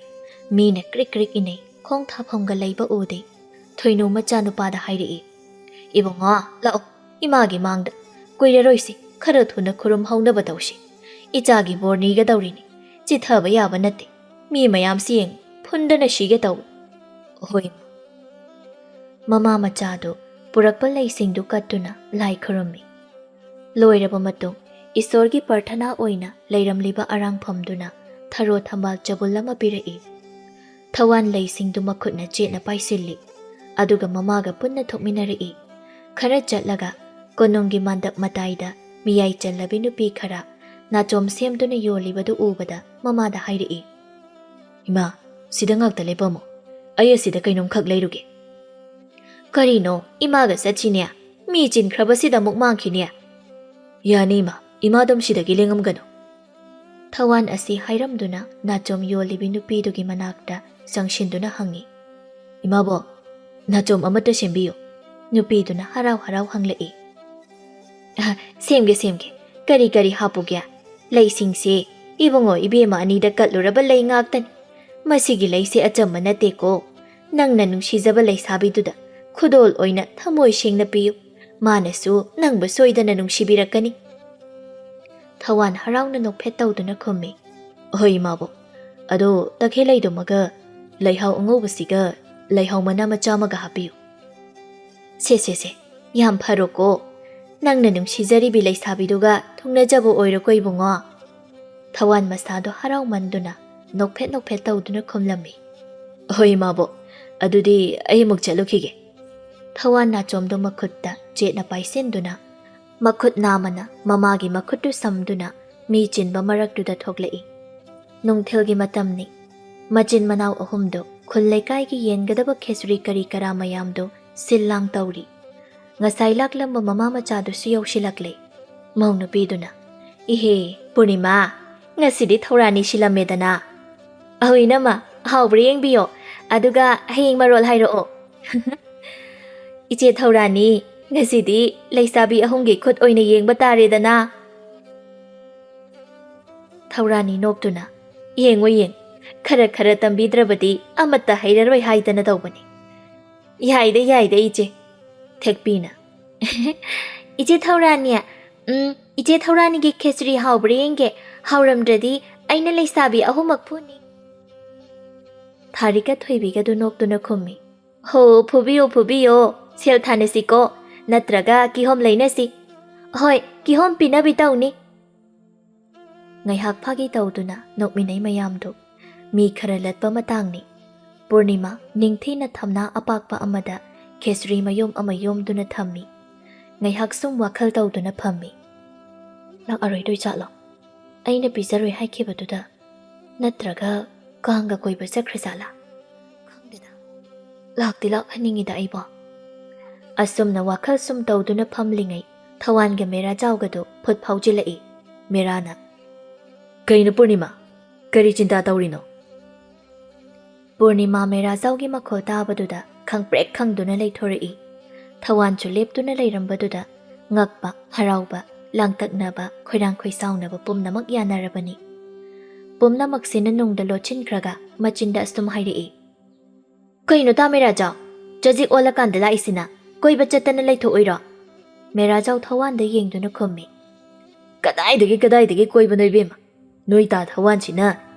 ꯃꯤꯅ ꯀ꯭ꯔꯤꯛ ꯀ꯭ꯔꯤꯛ ꯏꯅꯩ, ꯈꯣꯡ ꯊꯥꯐꯝꯒ ꯂꯩꯕ ꯎꯗꯦ꯫ ꯊꯣꯏꯅꯨ ꯃꯆꯥꯅꯨꯄꯥꯗ ꯍꯥꯏꯔꯛꯏ, "ꯏꯕꯨꯡꯉꯣ, ꯂꯥꯛꯑꯣ, ꯏꯃꯥꯒꯤ ꯃꯥꯡꯗ꯫ ꯀꯨꯏꯔꯔꯣꯏꯁꯤ, ꯈꯔ ꯊꯨꯅ ꯈꯨꯔꯨꯝ ꯍꯧꯅꯕ ꯇꯧꯁꯤ꯫ ꯏꯆꯥꯒꯤ ꯕꯣꯔ ꯅꯤꯒꯗꯧꯔꯤꯅꯤ꯫ ꯆꯤꯊꯕ ꯌꯥꯕ ꯅꯠꯇꯦ꯫ ꯃꯤ ꯃꯌꯥꯝꯁꯤ ꯌꯦꯡ, ꯐꯨꯟꯗꯅ ꯁꯤꯒꯦ ꯇꯧꯏ꯫" ꯍꯣꯏ꯫ ꯃꯃꯥ ꯃꯆꯥꯗꯨ ꯄꯨꯔꯛꯄ ꯂꯩꯁꯤꯡꯗꯨ ꯀꯠꯇꯨꯅ ꯂꯥꯏ ꯈꯨꯔꯨꯝꯃꯤ꯫ ꯂꯣꯏꯔꯕ ꯃꯇꯨꯡ, ꯏꯁꯣꯔꯒꯤ ꯄ꯭ꯔꯊꯅꯥ ꯑꯣꯏꯅ ꯂꯩꯔꯝꯂꯤꯕ ꯑꯔꯥꯡꯐꯝꯗꯨꯅ ꯊꯔꯣ ꯊꯝꯕꯥꯜ ꯆꯕꯨꯜ ꯑꯃ ꯄꯤꯔꯛꯏ꯫ ꯊꯋꯥꯟ ꯂꯩꯁꯤꯡꯗꯨ ꯃꯈꯨꯠꯅ ꯆꯦꯠꯅ ꯄꯥꯏꯁꯤꯜꯂꯤ, ꯑꯗꯨꯒ ꯃꯃꯥꯒ ꯄꯨꯟꯅ ꯊꯣꯛꯃꯤꯟꯅꯔꯛꯏ꯫ ꯈꯔ ꯆꯠꯂꯒ ꯀꯣꯅꯨꯡꯒꯤ ꯃꯟꯗꯞ ꯃꯇꯥꯏꯗ ꯃꯤꯌꯥꯏ ꯆꯜꯂꯕꯤ ꯅꯨꯄꯤ ꯈꯔ ꯅꯥꯆꯣꯝ ꯁꯦꯝꯗꯨꯅ ꯌꯣꯜꯂꯤꯕꯗꯨ ꯎꯕꯗ ꯃꯃꯥꯗ ꯍꯥꯏꯔꯛꯏ, "ꯏꯃꯥ, ꯁꯤꯗ ꯉꯥꯛꯇ ꯂꯦꯞꯄꯝꯃꯨ꯫ ꯑꯩ ꯑꯁꯤꯗ ꯀꯩꯅꯣꯝꯈꯛ ꯂꯩꯔꯨꯒꯦ꯫" "ꯀꯔꯤꯅꯣ, ꯏꯃꯥꯒ ꯆꯠꯁꯤꯅꯦ? ꯃꯤ ꯆꯤꯟꯈ꯭ꯔꯕꯁꯤꯗ ꯑꯃꯨꯛ ꯃꯥꯡꯈꯤꯅꯤ꯫" "ꯌꯥꯅꯤ ꯏꯃꯥ, ꯏꯃꯥ ꯑꯗꯨꯝ ꯁꯤꯗꯒꯤ ꯂꯦꯡꯉꯝꯒꯅꯨ꯫" ꯊꯋꯥꯟ ꯑꯁꯤ ꯍꯥꯏꯔꯝꯗꯨꯅ ꯅꯥꯆꯣꯝ ꯌꯣꯜꯂꯤꯕꯤ ꯅꯨꯄꯤꯗꯨꯒꯤ ꯃꯅꯥꯛꯇ ꯆꯪꯁꯤꯟꯗꯨꯅ ꯍꯪꯉꯤ, "ꯏꯃꯥꯕꯣꯛ, ꯅꯥꯆꯣꯝ ꯑꯃꯠꯇ ꯁꯦꯝꯕꯤꯌꯨ꯫" ꯅꯨꯄꯤꯗꯨꯅ ꯍꯔꯥꯎ ꯍꯔꯥꯎ ꯍꯪꯂꯛꯏ, "ꯑ, ꯁꯦꯝꯒꯦ, ꯁꯦꯝꯒꯦ꯫ ꯀꯔꯤ ꯀꯔꯤ ꯍꯥꯞꯄꯨꯒꯦ?" "ꯂꯩꯁꯤꯡꯁꯦ ꯏꯕꯨꯡꯉꯣ ꯏꯕꯦꯝꯃ ꯑꯅꯤꯗ ꯀꯠꯂꯨꯔꯕ ꯂꯩ ꯉꯥꯛꯇꯅꯤ꯫ ꯃꯁꯤꯒꯤ ꯂꯩꯁꯦ ꯑꯆꯝꯕ ꯅꯠꯇꯦꯀꯣ꯫ ꯅꯪꯅ ꯅꯨꯡꯁꯤꯖꯕ ꯂꯩꯁꯥꯕꯤꯗꯨꯗ ꯈꯨꯗꯣꯜ ꯑꯣꯏꯅ ꯊꯃꯣꯏ ꯁꯦꯡꯅ ꯄꯤꯌꯨ꯫ ꯃꯥꯅꯁꯨ ꯅꯪꯕꯨ ꯁꯣꯏꯗꯅ ꯅꯨꯡꯁꯤꯕꯤꯔꯛꯀꯅꯤ꯫" ꯊꯋꯥꯟ ꯍꯔꯥꯎꯅ ꯅꯣꯛꯐꯦꯠ ꯇꯧꯗꯨꯅ ꯈꯨꯝꯃꯤ, "ꯍꯣꯏ ꯏꯃꯥꯕꯣꯛ, ꯑꯗꯣ ꯇꯈꯦꯜ ꯂꯩꯗꯨꯃꯒ ꯂꯩꯍꯥꯎ ꯑꯉꯧꯕꯁꯤꯒ ꯂꯩꯍꯥꯎ ꯃꯅꯥ ꯃꯆꯥ ꯑꯃꯒ ꯍꯥꯞꯄꯤꯌꯨ꯫" "ꯁꯦ, ꯁꯦ, ꯁꯦ, ꯌꯥꯝ ꯐꯔꯣꯀꯣ꯫ ꯅꯪꯅ ꯅꯨꯡꯁꯤꯖꯔꯤꯕꯤ ꯂꯩꯁꯥꯕꯤꯗꯨꯒ ꯊꯨꯡꯅꯖꯕ ꯑꯣꯏꯔꯣꯀꯣ ꯏꯕꯨꯡꯉꯣ꯫" ꯊꯋꯥꯟ ꯃꯁꯥꯗꯣ ꯍꯔꯥꯎꯃꯟꯗꯨꯅ ꯅꯣꯛꯐꯦꯠ ꯅꯣꯛꯐꯦꯠ ꯇꯧꯗꯨꯅ ꯈꯨꯝꯂꯝꯃꯤ, "ꯍꯣꯏ ꯏꯃꯥꯕꯣꯛ, ꯑꯗꯨꯗꯤ ꯑꯩ ꯑꯃꯨꯛ ꯆꯠꯂꯨꯈꯤꯒꯦ꯫" ꯊꯋꯥꯟ ꯅꯥꯆꯣꯝꯗꯣ ꯃꯈꯨꯠꯇ ꯆꯦꯠꯅ ꯄꯥꯏꯁꯤꯟꯗꯨꯅ ꯃꯈꯨꯠ ꯅꯥꯝꯃꯅ ꯃꯃꯥꯒꯤ ꯃꯈꯨꯠꯇꯨ ꯁꯝꯗꯨꯅ ꯃꯤ ꯆꯤꯟꯕ ꯃꯔꯛꯇꯨꯗ ꯊꯣꯛꯂꯛꯏ꯫ ꯅꯨꯡꯊꯤꯜꯒꯤ ꯃꯇꯝꯅꯤ꯫ ꯃꯆꯤꯟ ꯃꯅꯥꯎ ꯑꯍꯨꯝꯗꯨ ꯈꯨꯜ ꯂꯩꯀꯥꯏꯒꯤ ꯌꯦꯟꯒꯗꯕ ꯈꯦꯆ꯭ꯔꯤ ꯀꯔꯤ ꯀꯔꯥ ꯃꯌꯥꯝꯗꯨ ꯁꯤꯜ ꯂꯥꯡ ꯇꯧꯔꯤ꯫ ꯉꯁꯥꯏ ꯂꯥꯛꯂꯝꯕ ꯃꯃꯥ ꯃꯆꯥꯗꯨꯁꯨ ꯌꯧꯁꯤꯜꯂꯛꯂꯦ꯫ ꯃꯧ ꯅꯨꯄꯤꯗꯨꯅ, "ꯏꯍꯦ, ꯄꯨꯔꯅꯤꯃꯥ, ꯉꯁꯤꯗꯤ ꯊꯧꯔꯥꯅꯤ ꯁꯤꯜꯂꯝꯃꯦꯗꯅ꯫ ꯑꯍꯣꯏ ꯏꯅꯝꯃ, ꯍꯥꯎꯕ꯭ꯔꯥ ꯌꯦꯡꯕꯤꯌꯣ, ꯑꯗꯨꯒ ꯍꯌꯦꯡ ꯃꯔꯣꯜ ꯍꯥꯏꯔꯛꯑꯣ꯫" "ꯏꯆꯦ ꯊꯧꯔꯥꯅꯤ, ꯉꯁꯤꯗꯤ ꯂꯩꯁꯥꯕꯤ ꯑꯍꯨꯝꯒꯤ ꯈꯨꯠ ꯑꯣꯏꯅ ꯌꯦꯡꯕ ꯇꯥꯔꯦꯗꯅ꯫" ꯊꯧꯔꯥꯅꯤ ꯅꯣꯛꯇꯨꯅ, "ꯌꯦꯡꯉꯨ ꯌꯦꯡ, ꯈꯔ ꯈꯔ ꯇꯝꯕꯤꯗ꯭ꯔꯕꯗꯤ ꯑꯃꯠꯇ ꯍꯩꯔꯔꯣꯏ ꯍꯥꯏꯗꯅ ꯇꯧꯕꯅꯤ꯫" "ꯌꯥꯏꯗ, ꯌꯥꯏꯗ ꯏꯆꯦ꯫" ꯊꯦꯛꯄꯤꯅ, "ꯏꯆꯦ ꯊꯧꯔꯥꯅꯤ, ꯎꯝ, ꯏꯆꯦ ꯊꯧꯔꯥꯅꯤꯒꯤ ꯈꯦꯆ꯭ꯔꯤ ꯍꯥꯎꯕ꯭ꯔꯥ ꯌꯦꯡꯒꯦ꯫ ꯍꯥꯎꯔꯝꯗ꯭ꯔꯗꯤ ꯑꯩꯅ ꯂꯩꯁꯥꯕꯤ ꯑꯍꯨꯝꯃꯛ ꯐꯨꯅꯤ꯫" ꯊꯥꯔꯤꯛꯀ ꯊꯣꯏꯕꯤꯒꯗꯨ ꯅꯣꯛꯇꯨꯅ ꯈꯨꯝꯃꯤ, "ꯍꯣ, ꯐꯨꯕꯤꯌꯣ, ꯐꯨꯕꯤꯌꯣ꯫ ꯁꯦꯜ ꯊꯥꯅꯁꯤꯀꯣ, ꯅꯠꯇ꯭ꯔꯒ ꯀꯤꯍꯣꯝ ꯂꯩꯅꯁꯤ꯫ ꯍꯣꯏ, ꯀꯤꯍꯣꯝ ꯄꯤꯅꯕꯤ ꯇꯧꯅꯤ꯫" ꯉꯥꯏꯍꯥꯛ ꯐꯥꯒꯤ ꯇꯧꯗꯨꯅ ꯅꯣꯛꯃꯤꯟꯅꯩ ꯃꯌꯥꯝꯗꯨ꯫ ꯃꯤ ꯈꯔ ꯂꯠꯄ ꯃꯇꯥꯡꯅꯤ꯫ ꯄꯨꯔꯅꯤꯃꯥ ꯅꯤꯡꯊꯤꯅ ꯊꯝꯅꯥ ꯑꯄꯥꯛꯄ ꯑꯃꯗ ꯈꯦꯆ꯭ꯔꯤ ꯃꯌꯨꯝ ꯑꯃ ꯌꯣꯝꯗꯨꯅ ꯊꯝꯃꯤ꯫ ꯉꯥꯏꯍꯥꯛ ꯁꯨꯝ ꯋꯥꯈꯜ ꯇꯧꯗꯨꯅ ꯐꯝꯃꯤ꯫ "ꯂꯥꯛꯑꯔꯣꯏꯗꯣꯏ ꯖꯥꯠꯂꯣ? ꯑꯩꯅ ꯄꯤꯖꯔꯣꯏ ꯍꯥꯏꯈꯤꯕꯗꯨꯗ? ꯅꯠꯇ꯭ꯔꯒ ꯀꯥꯡꯒ ꯀꯣꯏꯕ ꯆꯠꯈ꯭ꯔ ꯖꯥꯠꯂꯥ? ꯈꯪꯗꯦꯗ꯫ ꯂꯥꯛꯇꯤ ꯂꯥꯛꯍꯟꯅꯤꯡꯉꯤꯗ ꯑꯩꯕꯣ꯫" ꯑꯁꯨꯝꯅ ꯋꯥꯈꯜ ꯁꯨꯝ ꯇꯧꯗꯨꯅ ꯐꯝꯂꯤꯉꯩ ꯊꯋꯥꯟꯒ ꯃꯦꯔꯥ ꯆꯥꯎꯒꯗꯨ ꯐꯨꯠ ꯐꯥꯎꯖꯤꯜꯂꯛꯏ꯫ ꯃꯦꯔꯥꯅ, "ꯀꯩꯅꯣ ꯄꯨꯔꯅꯤꯃꯥ? ꯀꯔꯤ ꯆꯤꯟꯇꯥ ꯇꯧꯔꯤꯅꯣ?" ꯄꯨꯔꯅꯤꯃꯥ ꯃꯦꯔꯥꯖꯥꯎꯒꯤ ꯃꯈꯣꯜ ꯇꯥꯕꯗꯨꯗ ꯈꯪꯄ꯭ꯔꯦꯛ ꯈꯪꯗꯨꯅ ꯂꯩꯊꯣꯔꯛꯏ꯫ ꯊꯋꯥꯟꯁꯨ ꯂꯦꯞꯇꯨꯅ ꯂꯩꯔꯝꯕꯗꯨꯗ ꯉꯛꯄ, ꯍꯔꯥꯎꯕ, ꯂꯥꯡꯇꯛꯅꯕ, ꯈꯣꯏꯔꯥꯡ ꯈꯣꯏꯁꯥꯎꯅꯕ ꯄꯨꯝꯅꯃꯛ ꯌꯥꯅꯔꯕꯅꯤ꯫ ꯄꯨꯝꯅꯃꯛꯁꯤꯅ ꯅꯨꯡꯗ ꯂꯣꯠꯁꯤꯟꯈ꯭ꯔꯒ ꯃꯆꯤꯟꯗ ꯑꯁꯨꯝ ꯍꯥꯏꯔꯛꯏ, "ꯀꯩꯅꯣ ꯇꯥ ꯃꯦꯔꯥꯖꯥꯎ? ꯆꯖꯤꯛ ꯑꯣꯜꯂꯀꯥꯟꯗ ꯂꯥꯛꯏꯁꯤꯅ? ꯀꯣꯏꯕ ꯆꯠꯇꯅ ꯂꯩꯊꯣꯛꯎꯏꯔꯣ?" ꯃꯦꯔꯥꯖꯥꯎ ꯊꯋꯥꯟꯗ ꯌꯦꯡꯗꯨꯅ ꯈꯨꯝꯃꯤ꯫ "ꯀꯗꯥꯏꯗꯒꯤ, ꯀꯗꯥꯏꯗꯒꯤ ꯀꯣꯏꯕꯅꯣ ꯏꯕꯦꯝꯃ? ꯅꯣꯏ ꯇꯥ ꯊꯋꯥꯟꯁꯤꯅ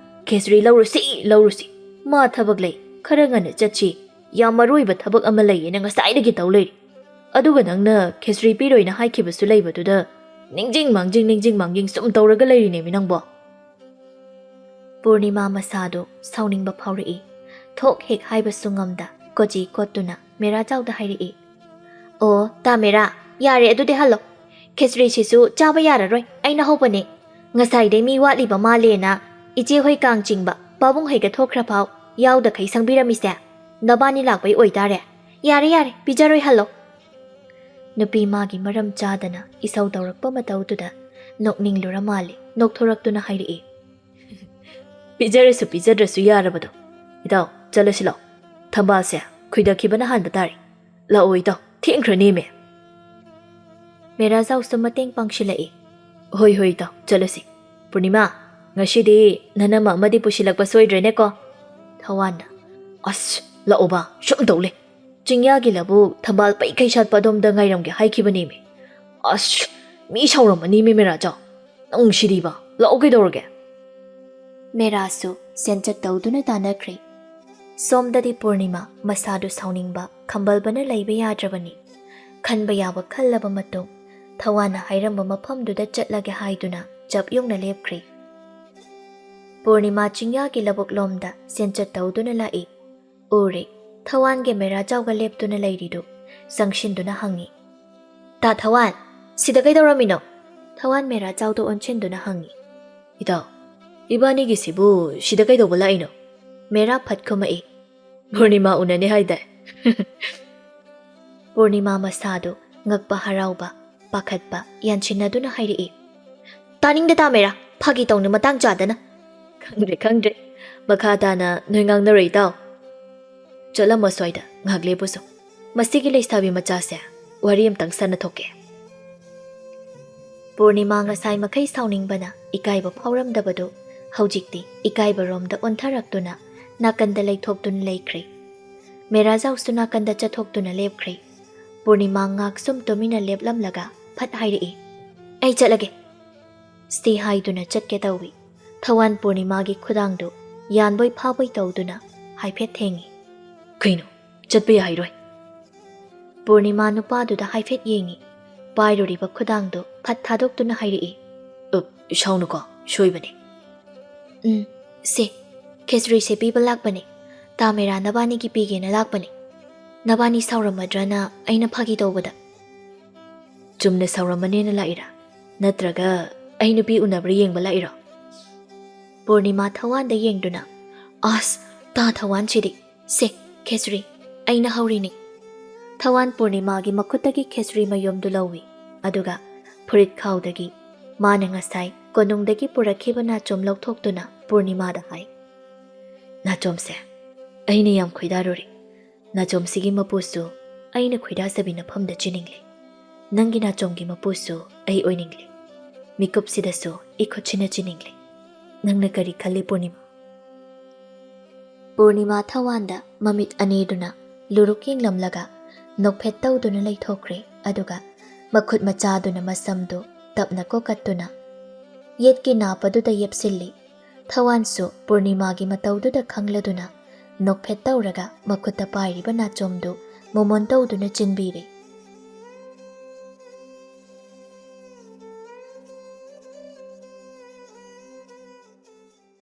ꯈꯦꯆ꯭ꯔꯤ ꯂꯧꯔꯨꯁꯤ, ꯂꯧꯔꯨꯁꯤ꯫ ꯃꯥ ꯊꯕꯛ ꯂꯩ, ꯈꯔ ꯉꯟꯅ ꯆꯠꯁꯤ꯫ ꯌꯥꯝ ꯃꯔꯨ ꯑꯣꯏꯕ ꯊꯕꯛ ꯑꯃ ꯂꯩꯌꯦꯅ ꯉꯁꯥꯏꯗꯒꯤ ꯇꯧ ꯂꯩꯔꯤ꯫ ꯑꯗꯨꯒ ꯅꯪꯅ ꯈꯦꯆ꯭ꯔꯤ ꯄꯤꯔꯣꯏꯅ ꯍꯥꯏꯈꯤꯕꯁꯨ ꯂꯩꯕꯗꯨꯗ ꯅꯤꯡꯖꯤꯡ ꯃꯥꯡꯖꯤꯡ, ꯅꯤꯡꯖꯤꯡ ꯃꯥꯡꯖꯤꯡ ꯁꯨꯝ ꯇꯧꯔꯒ ꯂꯩꯔꯤꯅꯦꯃꯤ ꯅꯪꯕꯣ?" ꯄꯨꯔꯅꯤꯃꯥ ꯃꯁꯥꯗꯨ ꯁꯥꯎꯅꯤꯡꯕ ꯐꯥꯎꯔꯛꯏ꯫ ꯊꯣꯛ ꯍꯦꯛ ꯍꯥꯏꯕꯁꯨ ꯉꯝꯗ ꯀꯣꯆꯤ ꯀꯣꯠꯇꯨꯅ ꯃꯦꯔꯥꯖꯥꯎꯗ ꯍꯥꯏꯔꯛꯏ, "ꯑꯣ, ꯇꯥ ꯃꯦꯔꯥ, ꯌꯥꯔꯦ, ꯑꯗꯨꯗꯤ ꯍꯜꯂꯣ꯫ ꯈꯦꯆ꯭ꯔꯤꯁꯤꯁꯨ ꯆꯥꯕ ꯌꯥꯔꯔꯣꯏ, ꯑꯩꯅ ꯍꯧꯕꯅꯦ꯫ ꯉꯁꯥꯏꯗꯩ ꯃꯤ ꯋꯥꯠꯂꯤꯕ ꯃꯥꯜꯂꯦꯅ ꯏꯆꯦ ꯍꯣꯏ ꯀꯥꯡ ꯆꯤꯡꯕ ꯄꯥꯕꯨꯡ ꯍꯣꯏꯒ ꯊꯣꯛꯈ꯭ꯔ ꯐꯥꯎ ꯌꯥꯎꯗꯈꯩ ꯁꯪꯕꯤꯔꯝꯃꯤꯁꯦ ꯅꯕꯥꯅꯤ ꯂꯥꯛꯄꯩ ꯑꯣꯏꯇꯥꯔꯦ꯫ ꯌꯥꯔꯦ, ꯌꯥꯔꯦ, ꯄꯤꯖꯔꯣꯏ, ꯍꯜꯂꯣ꯫" ꯅꯨꯄꯤ ꯃꯥꯒꯤ ꯃꯔꯝ ꯆꯥꯗꯅ ꯏꯁꯧ ꯇꯧꯔꯛꯄ ꯃꯇꯧꯗꯨꯗ ꯅꯣꯛꯅꯤꯡꯂꯨꯔ ꯃꯥꯜꯂꯦ꯫ ꯅꯣꯛꯊꯣꯔꯛꯇꯨꯅ ꯍꯥꯏꯔꯛꯏ, "ꯄꯤꯖꯔꯁꯨ ꯄꯤꯖꯗ꯭ꯔꯁꯨ ꯌꯥꯔꯕꯗꯣ꯫ ꯏꯇꯥꯎ, ꯆꯠꯂꯁꯤ ꯂꯥꯎ꯫ ꯊꯝꯕꯥꯜꯁꯦ ꯈꯨꯏꯗꯛꯈꯤꯕꯅ ꯍꯥꯟꯕ ꯇꯥꯔꯦ꯫ ꯂꯥꯛꯑꯣ ꯏꯇꯥꯎ, ꯊꯦꯡꯈ꯭ꯔꯅꯦꯃꯦ꯫" ꯃꯦꯔꯥꯖꯥꯎꯁꯨ ꯃꯇꯦꯡ ꯄꯥꯡꯁꯤꯜꯂꯛꯏ꯫ "ꯍꯣꯏ, ꯍꯣꯏ ꯏꯇꯥꯎ, ꯆꯠꯂꯁꯤ꯫ ꯄꯨꯔꯅꯤꯃꯥ, ꯉꯁꯤꯗꯤ ꯅꯅꯝꯃ ꯑꯃꯗꯤ ꯄꯨꯁꯤꯜꯂꯛꯄ ꯁꯣꯏꯗ꯭ꯔꯦꯅꯦꯀꯣ?" ꯊꯋꯥꯟꯅ, "ꯑꯁ, ꯂꯥꯛꯑꯣꯕ, ꯁꯨꯝ ꯇꯧ ꯂꯩ꯫ ꯆꯤꯡꯌꯥꯒꯤ ꯂꯧꯕꯨꯛ ꯊꯝꯕꯥꯜ ꯄꯩꯈꯩ ꯁꯥꯠꯄ ꯑꯗꯣꯝꯗ ꯉꯥꯏꯔꯝꯒꯦ ꯍꯥꯏꯈꯤꯕꯅꯦꯃꯤ꯫ ꯑꯁ, ꯃꯤ ꯁꯥꯎꯔꯝꯃꯅꯤꯃꯤ ꯃꯦꯔꯥꯖꯥꯎ꯫ ꯅꯪ ꯁꯤꯗꯤꯕ, ꯂꯥꯛꯑꯣ ꯀꯩꯗꯧꯔꯒꯦ?" ꯃꯦꯔꯥꯁꯨ ꯁꯦꯟꯆꯠ ꯇꯧꯗꯨꯅ ꯇꯥꯟꯅꯈ꯭ꯔꯦ꯫ ꯁꯣꯝꯗꯗꯤ ꯄꯨꯔꯅꯤꯃꯥ ꯃꯁꯥꯗꯨ ꯁꯥꯎꯅꯤꯡꯕ, ꯈꯝꯕꯜꯕꯅ ꯂꯩꯕ ꯌꯥꯗ꯭ꯔꯕꯅꯤ꯫ ꯈꯟꯕ ꯌꯥꯕ ꯈꯜꯂꯕ ꯃꯇꯨꯡ, ꯊꯋꯥꯟꯅ ꯍꯥꯏꯔꯝꯕ ꯃꯐꯝꯗꯨꯗ ꯆꯠꯂꯒꯦ ꯍꯥꯏꯗꯨꯅ ꯆꯞ ꯌꯨꯡꯅ ꯂꯦꯞꯈ꯭ꯔꯦ꯫ ꯄꯨꯔꯅꯤꯃꯥ ꯆꯤꯡꯌꯥꯒꯤ ꯂꯧꯕꯨꯛꯂꯣꯝꯗ ꯁꯦꯟꯆꯠ ꯇꯧꯗꯨꯅ ꯂꯥꯛꯏ꯫ ꯎꯔꯦ, ꯊꯋꯥꯟꯒ ꯃꯦꯔꯥꯖꯥꯎꯒ ꯂꯦꯞꯇꯨꯅ ꯂꯩꯔꯤꯗꯨ꯫ ꯆꯪꯁꯤꯟꯗꯨꯅ ꯍꯪꯉꯤ, "ꯇꯥ ꯊꯋꯥꯟ, ꯁꯤꯗ ꯀꯩꯗꯧꯔꯝꯃꯤꯅꯣ?" ꯊꯋꯥꯟ ꯃꯦꯔꯥꯖꯥꯎꯗ ꯑꯣꯟꯁꯤꯟꯗꯨꯅ ꯍꯪꯉꯤ꯫ "ꯏꯇꯥꯎ, ꯏꯕꯥꯅꯤꯒꯤꯁꯤꯕꯨ ꯁꯤꯗ ꯀꯩꯗꯧꯕ ꯂꯥꯛꯏꯅꯣ?" ꯃꯦꯔꯥ ꯐꯠ ꯈꯨꯝꯃꯛꯏ꯫ "ꯄꯨꯔꯅꯤꯃꯥ ꯎꯅꯅꯤ ꯍꯥꯏꯗꯥꯏ?" ꯄꯨꯔꯅꯤꯃꯥ ꯃꯁꯥꯗꯨ ꯉꯛꯄ, ꯍꯔꯥꯎꯕ, ꯄꯥꯈꯠꯄ ꯌꯥꯟꯁꯤꯟꯅꯗꯨꯅ ꯍꯥꯏꯔꯛꯏ, "ꯇꯥꯅꯤꯡꯗꯦ ꯇꯥ ꯃꯦꯔꯥ, ꯐꯥꯒꯤ ꯇꯧꯅꯨ, ꯃꯇꯥꯡ ꯆꯥꯗꯅ꯫ "ꯈꯪꯗ꯭ꯔꯦ, ꯈꯪꯗ꯭ꯔꯦ꯫ ꯃꯈꯥ ꯇꯥꯅ ꯅꯣꯏ ꯉꯥꯡꯅꯔꯣꯏ, ꯏꯇꯥꯎ꯫ ꯆꯠꯂꯝꯃꯣ ꯁ꯭ꯋꯥꯏꯗ, ꯉꯥꯏꯍꯥꯛ ꯂꯦꯞꯄꯨꯁꯣ꯫ ꯃꯁꯤꯒꯤ ꯂꯩꯁꯥꯕꯤ ꯃꯆꯥꯁꯦ ꯋꯥꯔꯤ ꯑꯝꯇꯪ ꯁꯥꯟꯅꯊꯣꯛꯀꯦ꯫" ꯄꯨꯔꯅꯤꯃꯥ ꯉꯁꯥꯏ ꯃꯈꯩ ꯁꯥꯎꯅꯤꯡꯕꯅ ꯏꯀꯥꯏꯕ ꯐꯥꯎꯔꯝꯗꯕꯗꯨ ꯍꯧꯖꯤꯛꯇꯤ ꯏꯀꯥꯏꯕꯔꯣꯝꯗ ꯑꯣꯟꯊꯔꯛꯇꯨꯅ ꯅꯥꯀꯟꯗ ꯂꯩꯊꯣꯛꯇꯨꯅ ꯂꯩꯈ꯭ꯔꯦ꯫ ꯃꯦꯔꯥꯖꯥꯎꯁꯨ ꯅꯥꯀꯟꯗ ꯆꯠꯊꯣꯛꯇꯨꯅ ꯂꯦꯞꯈ꯭ꯔꯦ꯫ ꯄꯨꯔꯅꯤꯃꯥ ꯉꯥꯛ ꯁꯨꯝ ꯇꯨꯃꯤꯟꯅ ꯂꯦꯞꯂꯝꯂꯒ ꯐꯠ ꯍꯥꯏꯔꯛꯏ, "ꯑꯩ ꯆꯠꯂꯒꯦ꯫" ꯁꯤ ꯍꯥꯏꯗꯨꯅ ꯆꯠꯀꯦ ꯇꯧꯏ꯫ ꯊꯋꯥꯟ ꯄꯨꯔꯅꯤꯃꯥꯒꯤ ꯈꯨꯗꯥꯡꯗꯨ ꯌꯥꯟꯕꯣꯏ ꯐꯥꯕꯣꯏ ꯇꯧꯗꯨꯅ ꯍꯥꯏꯐꯦꯠ ꯊꯦꯡꯏ꯫ "ꯀꯩꯅꯣ? ꯆꯠꯄ ꯌꯥꯏꯔꯣꯏ?" ꯄꯨꯔꯅꯤꯃꯥ ꯅꯨꯄꯥꯗꯨꯗ ꯍꯥꯏꯐꯦꯠ ꯌꯦꯡꯏ꯫ ꯄꯥꯏꯔꯨꯔꯤꯕ ꯈꯨꯗꯥꯡꯗꯨ ꯐꯠ ꯊꯥꯗꯣꯛꯇꯨꯅ ꯍꯥꯏꯔꯛꯏ, "ꯑ, ꯏꯁꯥꯎꯅꯨꯀꯣ, ꯁꯣꯏꯕꯅꯦ꯫" "ꯎꯝ, ꯁꯦ, ꯈꯦꯆ꯭ꯔꯤꯁꯦ ꯄꯤꯕ ꯂꯥꯛꯄꯅꯦ꯫ ꯇꯥ ꯃꯦꯔꯥ ꯅꯕꯥꯅꯤꯒꯤ ꯄꯤꯒꯦꯅ ꯂꯥꯛꯄꯅꯦ꯫ ꯅꯕꯥꯅꯤ ꯁꯥꯎꯔꯝꯃꯗ꯭ꯔꯅ ꯑꯩꯅ ꯐꯥꯒꯤ ꯇꯧꯕꯗ꯫" "ꯆꯨꯝꯅ ꯁꯥꯎꯔꯝꯃꯅꯦꯅ ꯂꯥꯛꯏꯔꯥ? ꯅꯠꯇ꯭ꯔꯒ ꯑꯩ ꯅꯨꯄꯤ ꯎꯅꯕ꯭ꯔꯥ ꯌꯦꯡꯕ ꯂꯥꯛꯏꯔꯣ?" ꯄꯨꯔꯅꯤꯃꯥ ꯊꯋꯥꯟꯗ ꯌꯦꯡꯗꯨꯅ, "ꯑꯁ, ꯇꯥ ꯊꯋꯥꯟꯁꯤꯗꯤ꯫ ꯁꯦ, ꯈꯦꯆ꯭ꯔꯤ, ꯑꯩꯅ ꯍꯧꯔꯤꯅꯤ꯫" ꯊꯋꯥꯟ ꯄꯨꯔꯅꯤꯃꯥꯒꯤ ꯃꯈꯨꯠꯇꯒꯤ ꯈꯦꯆ꯭ꯔꯤ ꯃꯌꯨꯝꯗꯨ ꯂꯧꯏ꯫ ꯑꯗꯨꯒ ꯐꯨꯔꯤꯠ ꯈꯥꯎꯗꯒꯤ ꯃꯥꯅ ꯉꯁꯥꯏ ꯀꯣꯅꯨꯡꯗꯒꯤ ꯄꯨꯔꯛꯈꯤꯕ ꯅꯥꯆꯣꯝ ꯂꯧꯊꯣꯛꯇꯨꯅ ꯄꯨꯔꯅꯤꯃꯥꯗ ꯍꯥꯏ, "ꯅꯥꯆꯣꯝꯁꯦ ꯑꯩꯅ ꯌꯥꯝ ꯈꯣꯏꯗꯥꯔꯨꯔꯦ꯫ ꯅꯥꯆꯣꯝꯁꯤꯒꯤ ꯃꯄꯨꯁꯨ ꯑꯩꯅ ꯈꯣꯏꯗꯥꯖꯕꯤ ꯅꯐꯝꯗ ꯆꯤꯅꯤꯡꯂꯦ꯫ ꯅꯪꯒꯤ ꯅꯥꯆꯣꯝꯒꯤ ꯃꯄꯨꯁꯨ ꯑꯩ ꯑꯣꯏꯅꯤꯡꯂꯦ꯫ ꯃꯤꯀꯨꯞꯁꯤꯗꯁꯨ ꯏꯈꯨꯠꯁꯤꯅ ꯆꯤꯅꯤꯡꯂꯦ꯫ ꯅꯪꯅ ꯀꯔꯤ ꯈꯜꯂꯤ, ꯄꯨꯔꯅꯤꯃꯥ?" ꯄꯨꯔꯅꯤꯃꯥ ꯊꯋꯥꯟꯗ ꯃꯃꯤꯠ ꯑꯅꯤꯗꯨꯅ ꯂꯨꯔꯨꯛ ꯌꯦꯡꯂꯝꯂꯒ ꯅꯣꯛꯐꯦꯠ ꯇꯧꯗꯨꯅ ꯂꯩꯊꯣꯛꯈ꯭ꯔꯦ꯫ ꯑꯗꯨꯒ ꯃꯈꯨꯠ ꯃꯆꯥꯗꯨꯅ ꯃꯁꯝꯗꯨ ꯇꯞꯅ ꯀꯣꯀꯠꯇꯨꯅ ꯌꯦꯠꯀꯤ ꯅꯥꯞ ꯑꯗꯨꯗ ꯌꯦꯞꯁꯤꯜꯂꯤ꯫ ꯊꯋꯥꯟꯁꯨ ꯄꯨꯔꯅꯤꯃꯥꯒꯤ ꯃꯇꯧꯗꯨꯗ ꯈꯪꯂꯗꯨꯅ ꯅꯣꯛꯐꯦꯠ ꯇꯧꯔꯒ ꯃꯈꯨꯠꯇ ꯄꯥꯏꯔꯤꯕ ꯅꯥꯆꯣꯝꯗꯨ ꯃꯣꯃꯣꯟ ꯇꯧꯗꯨꯅ ꯆꯤꯟꯕꯤꯔꯦ꯫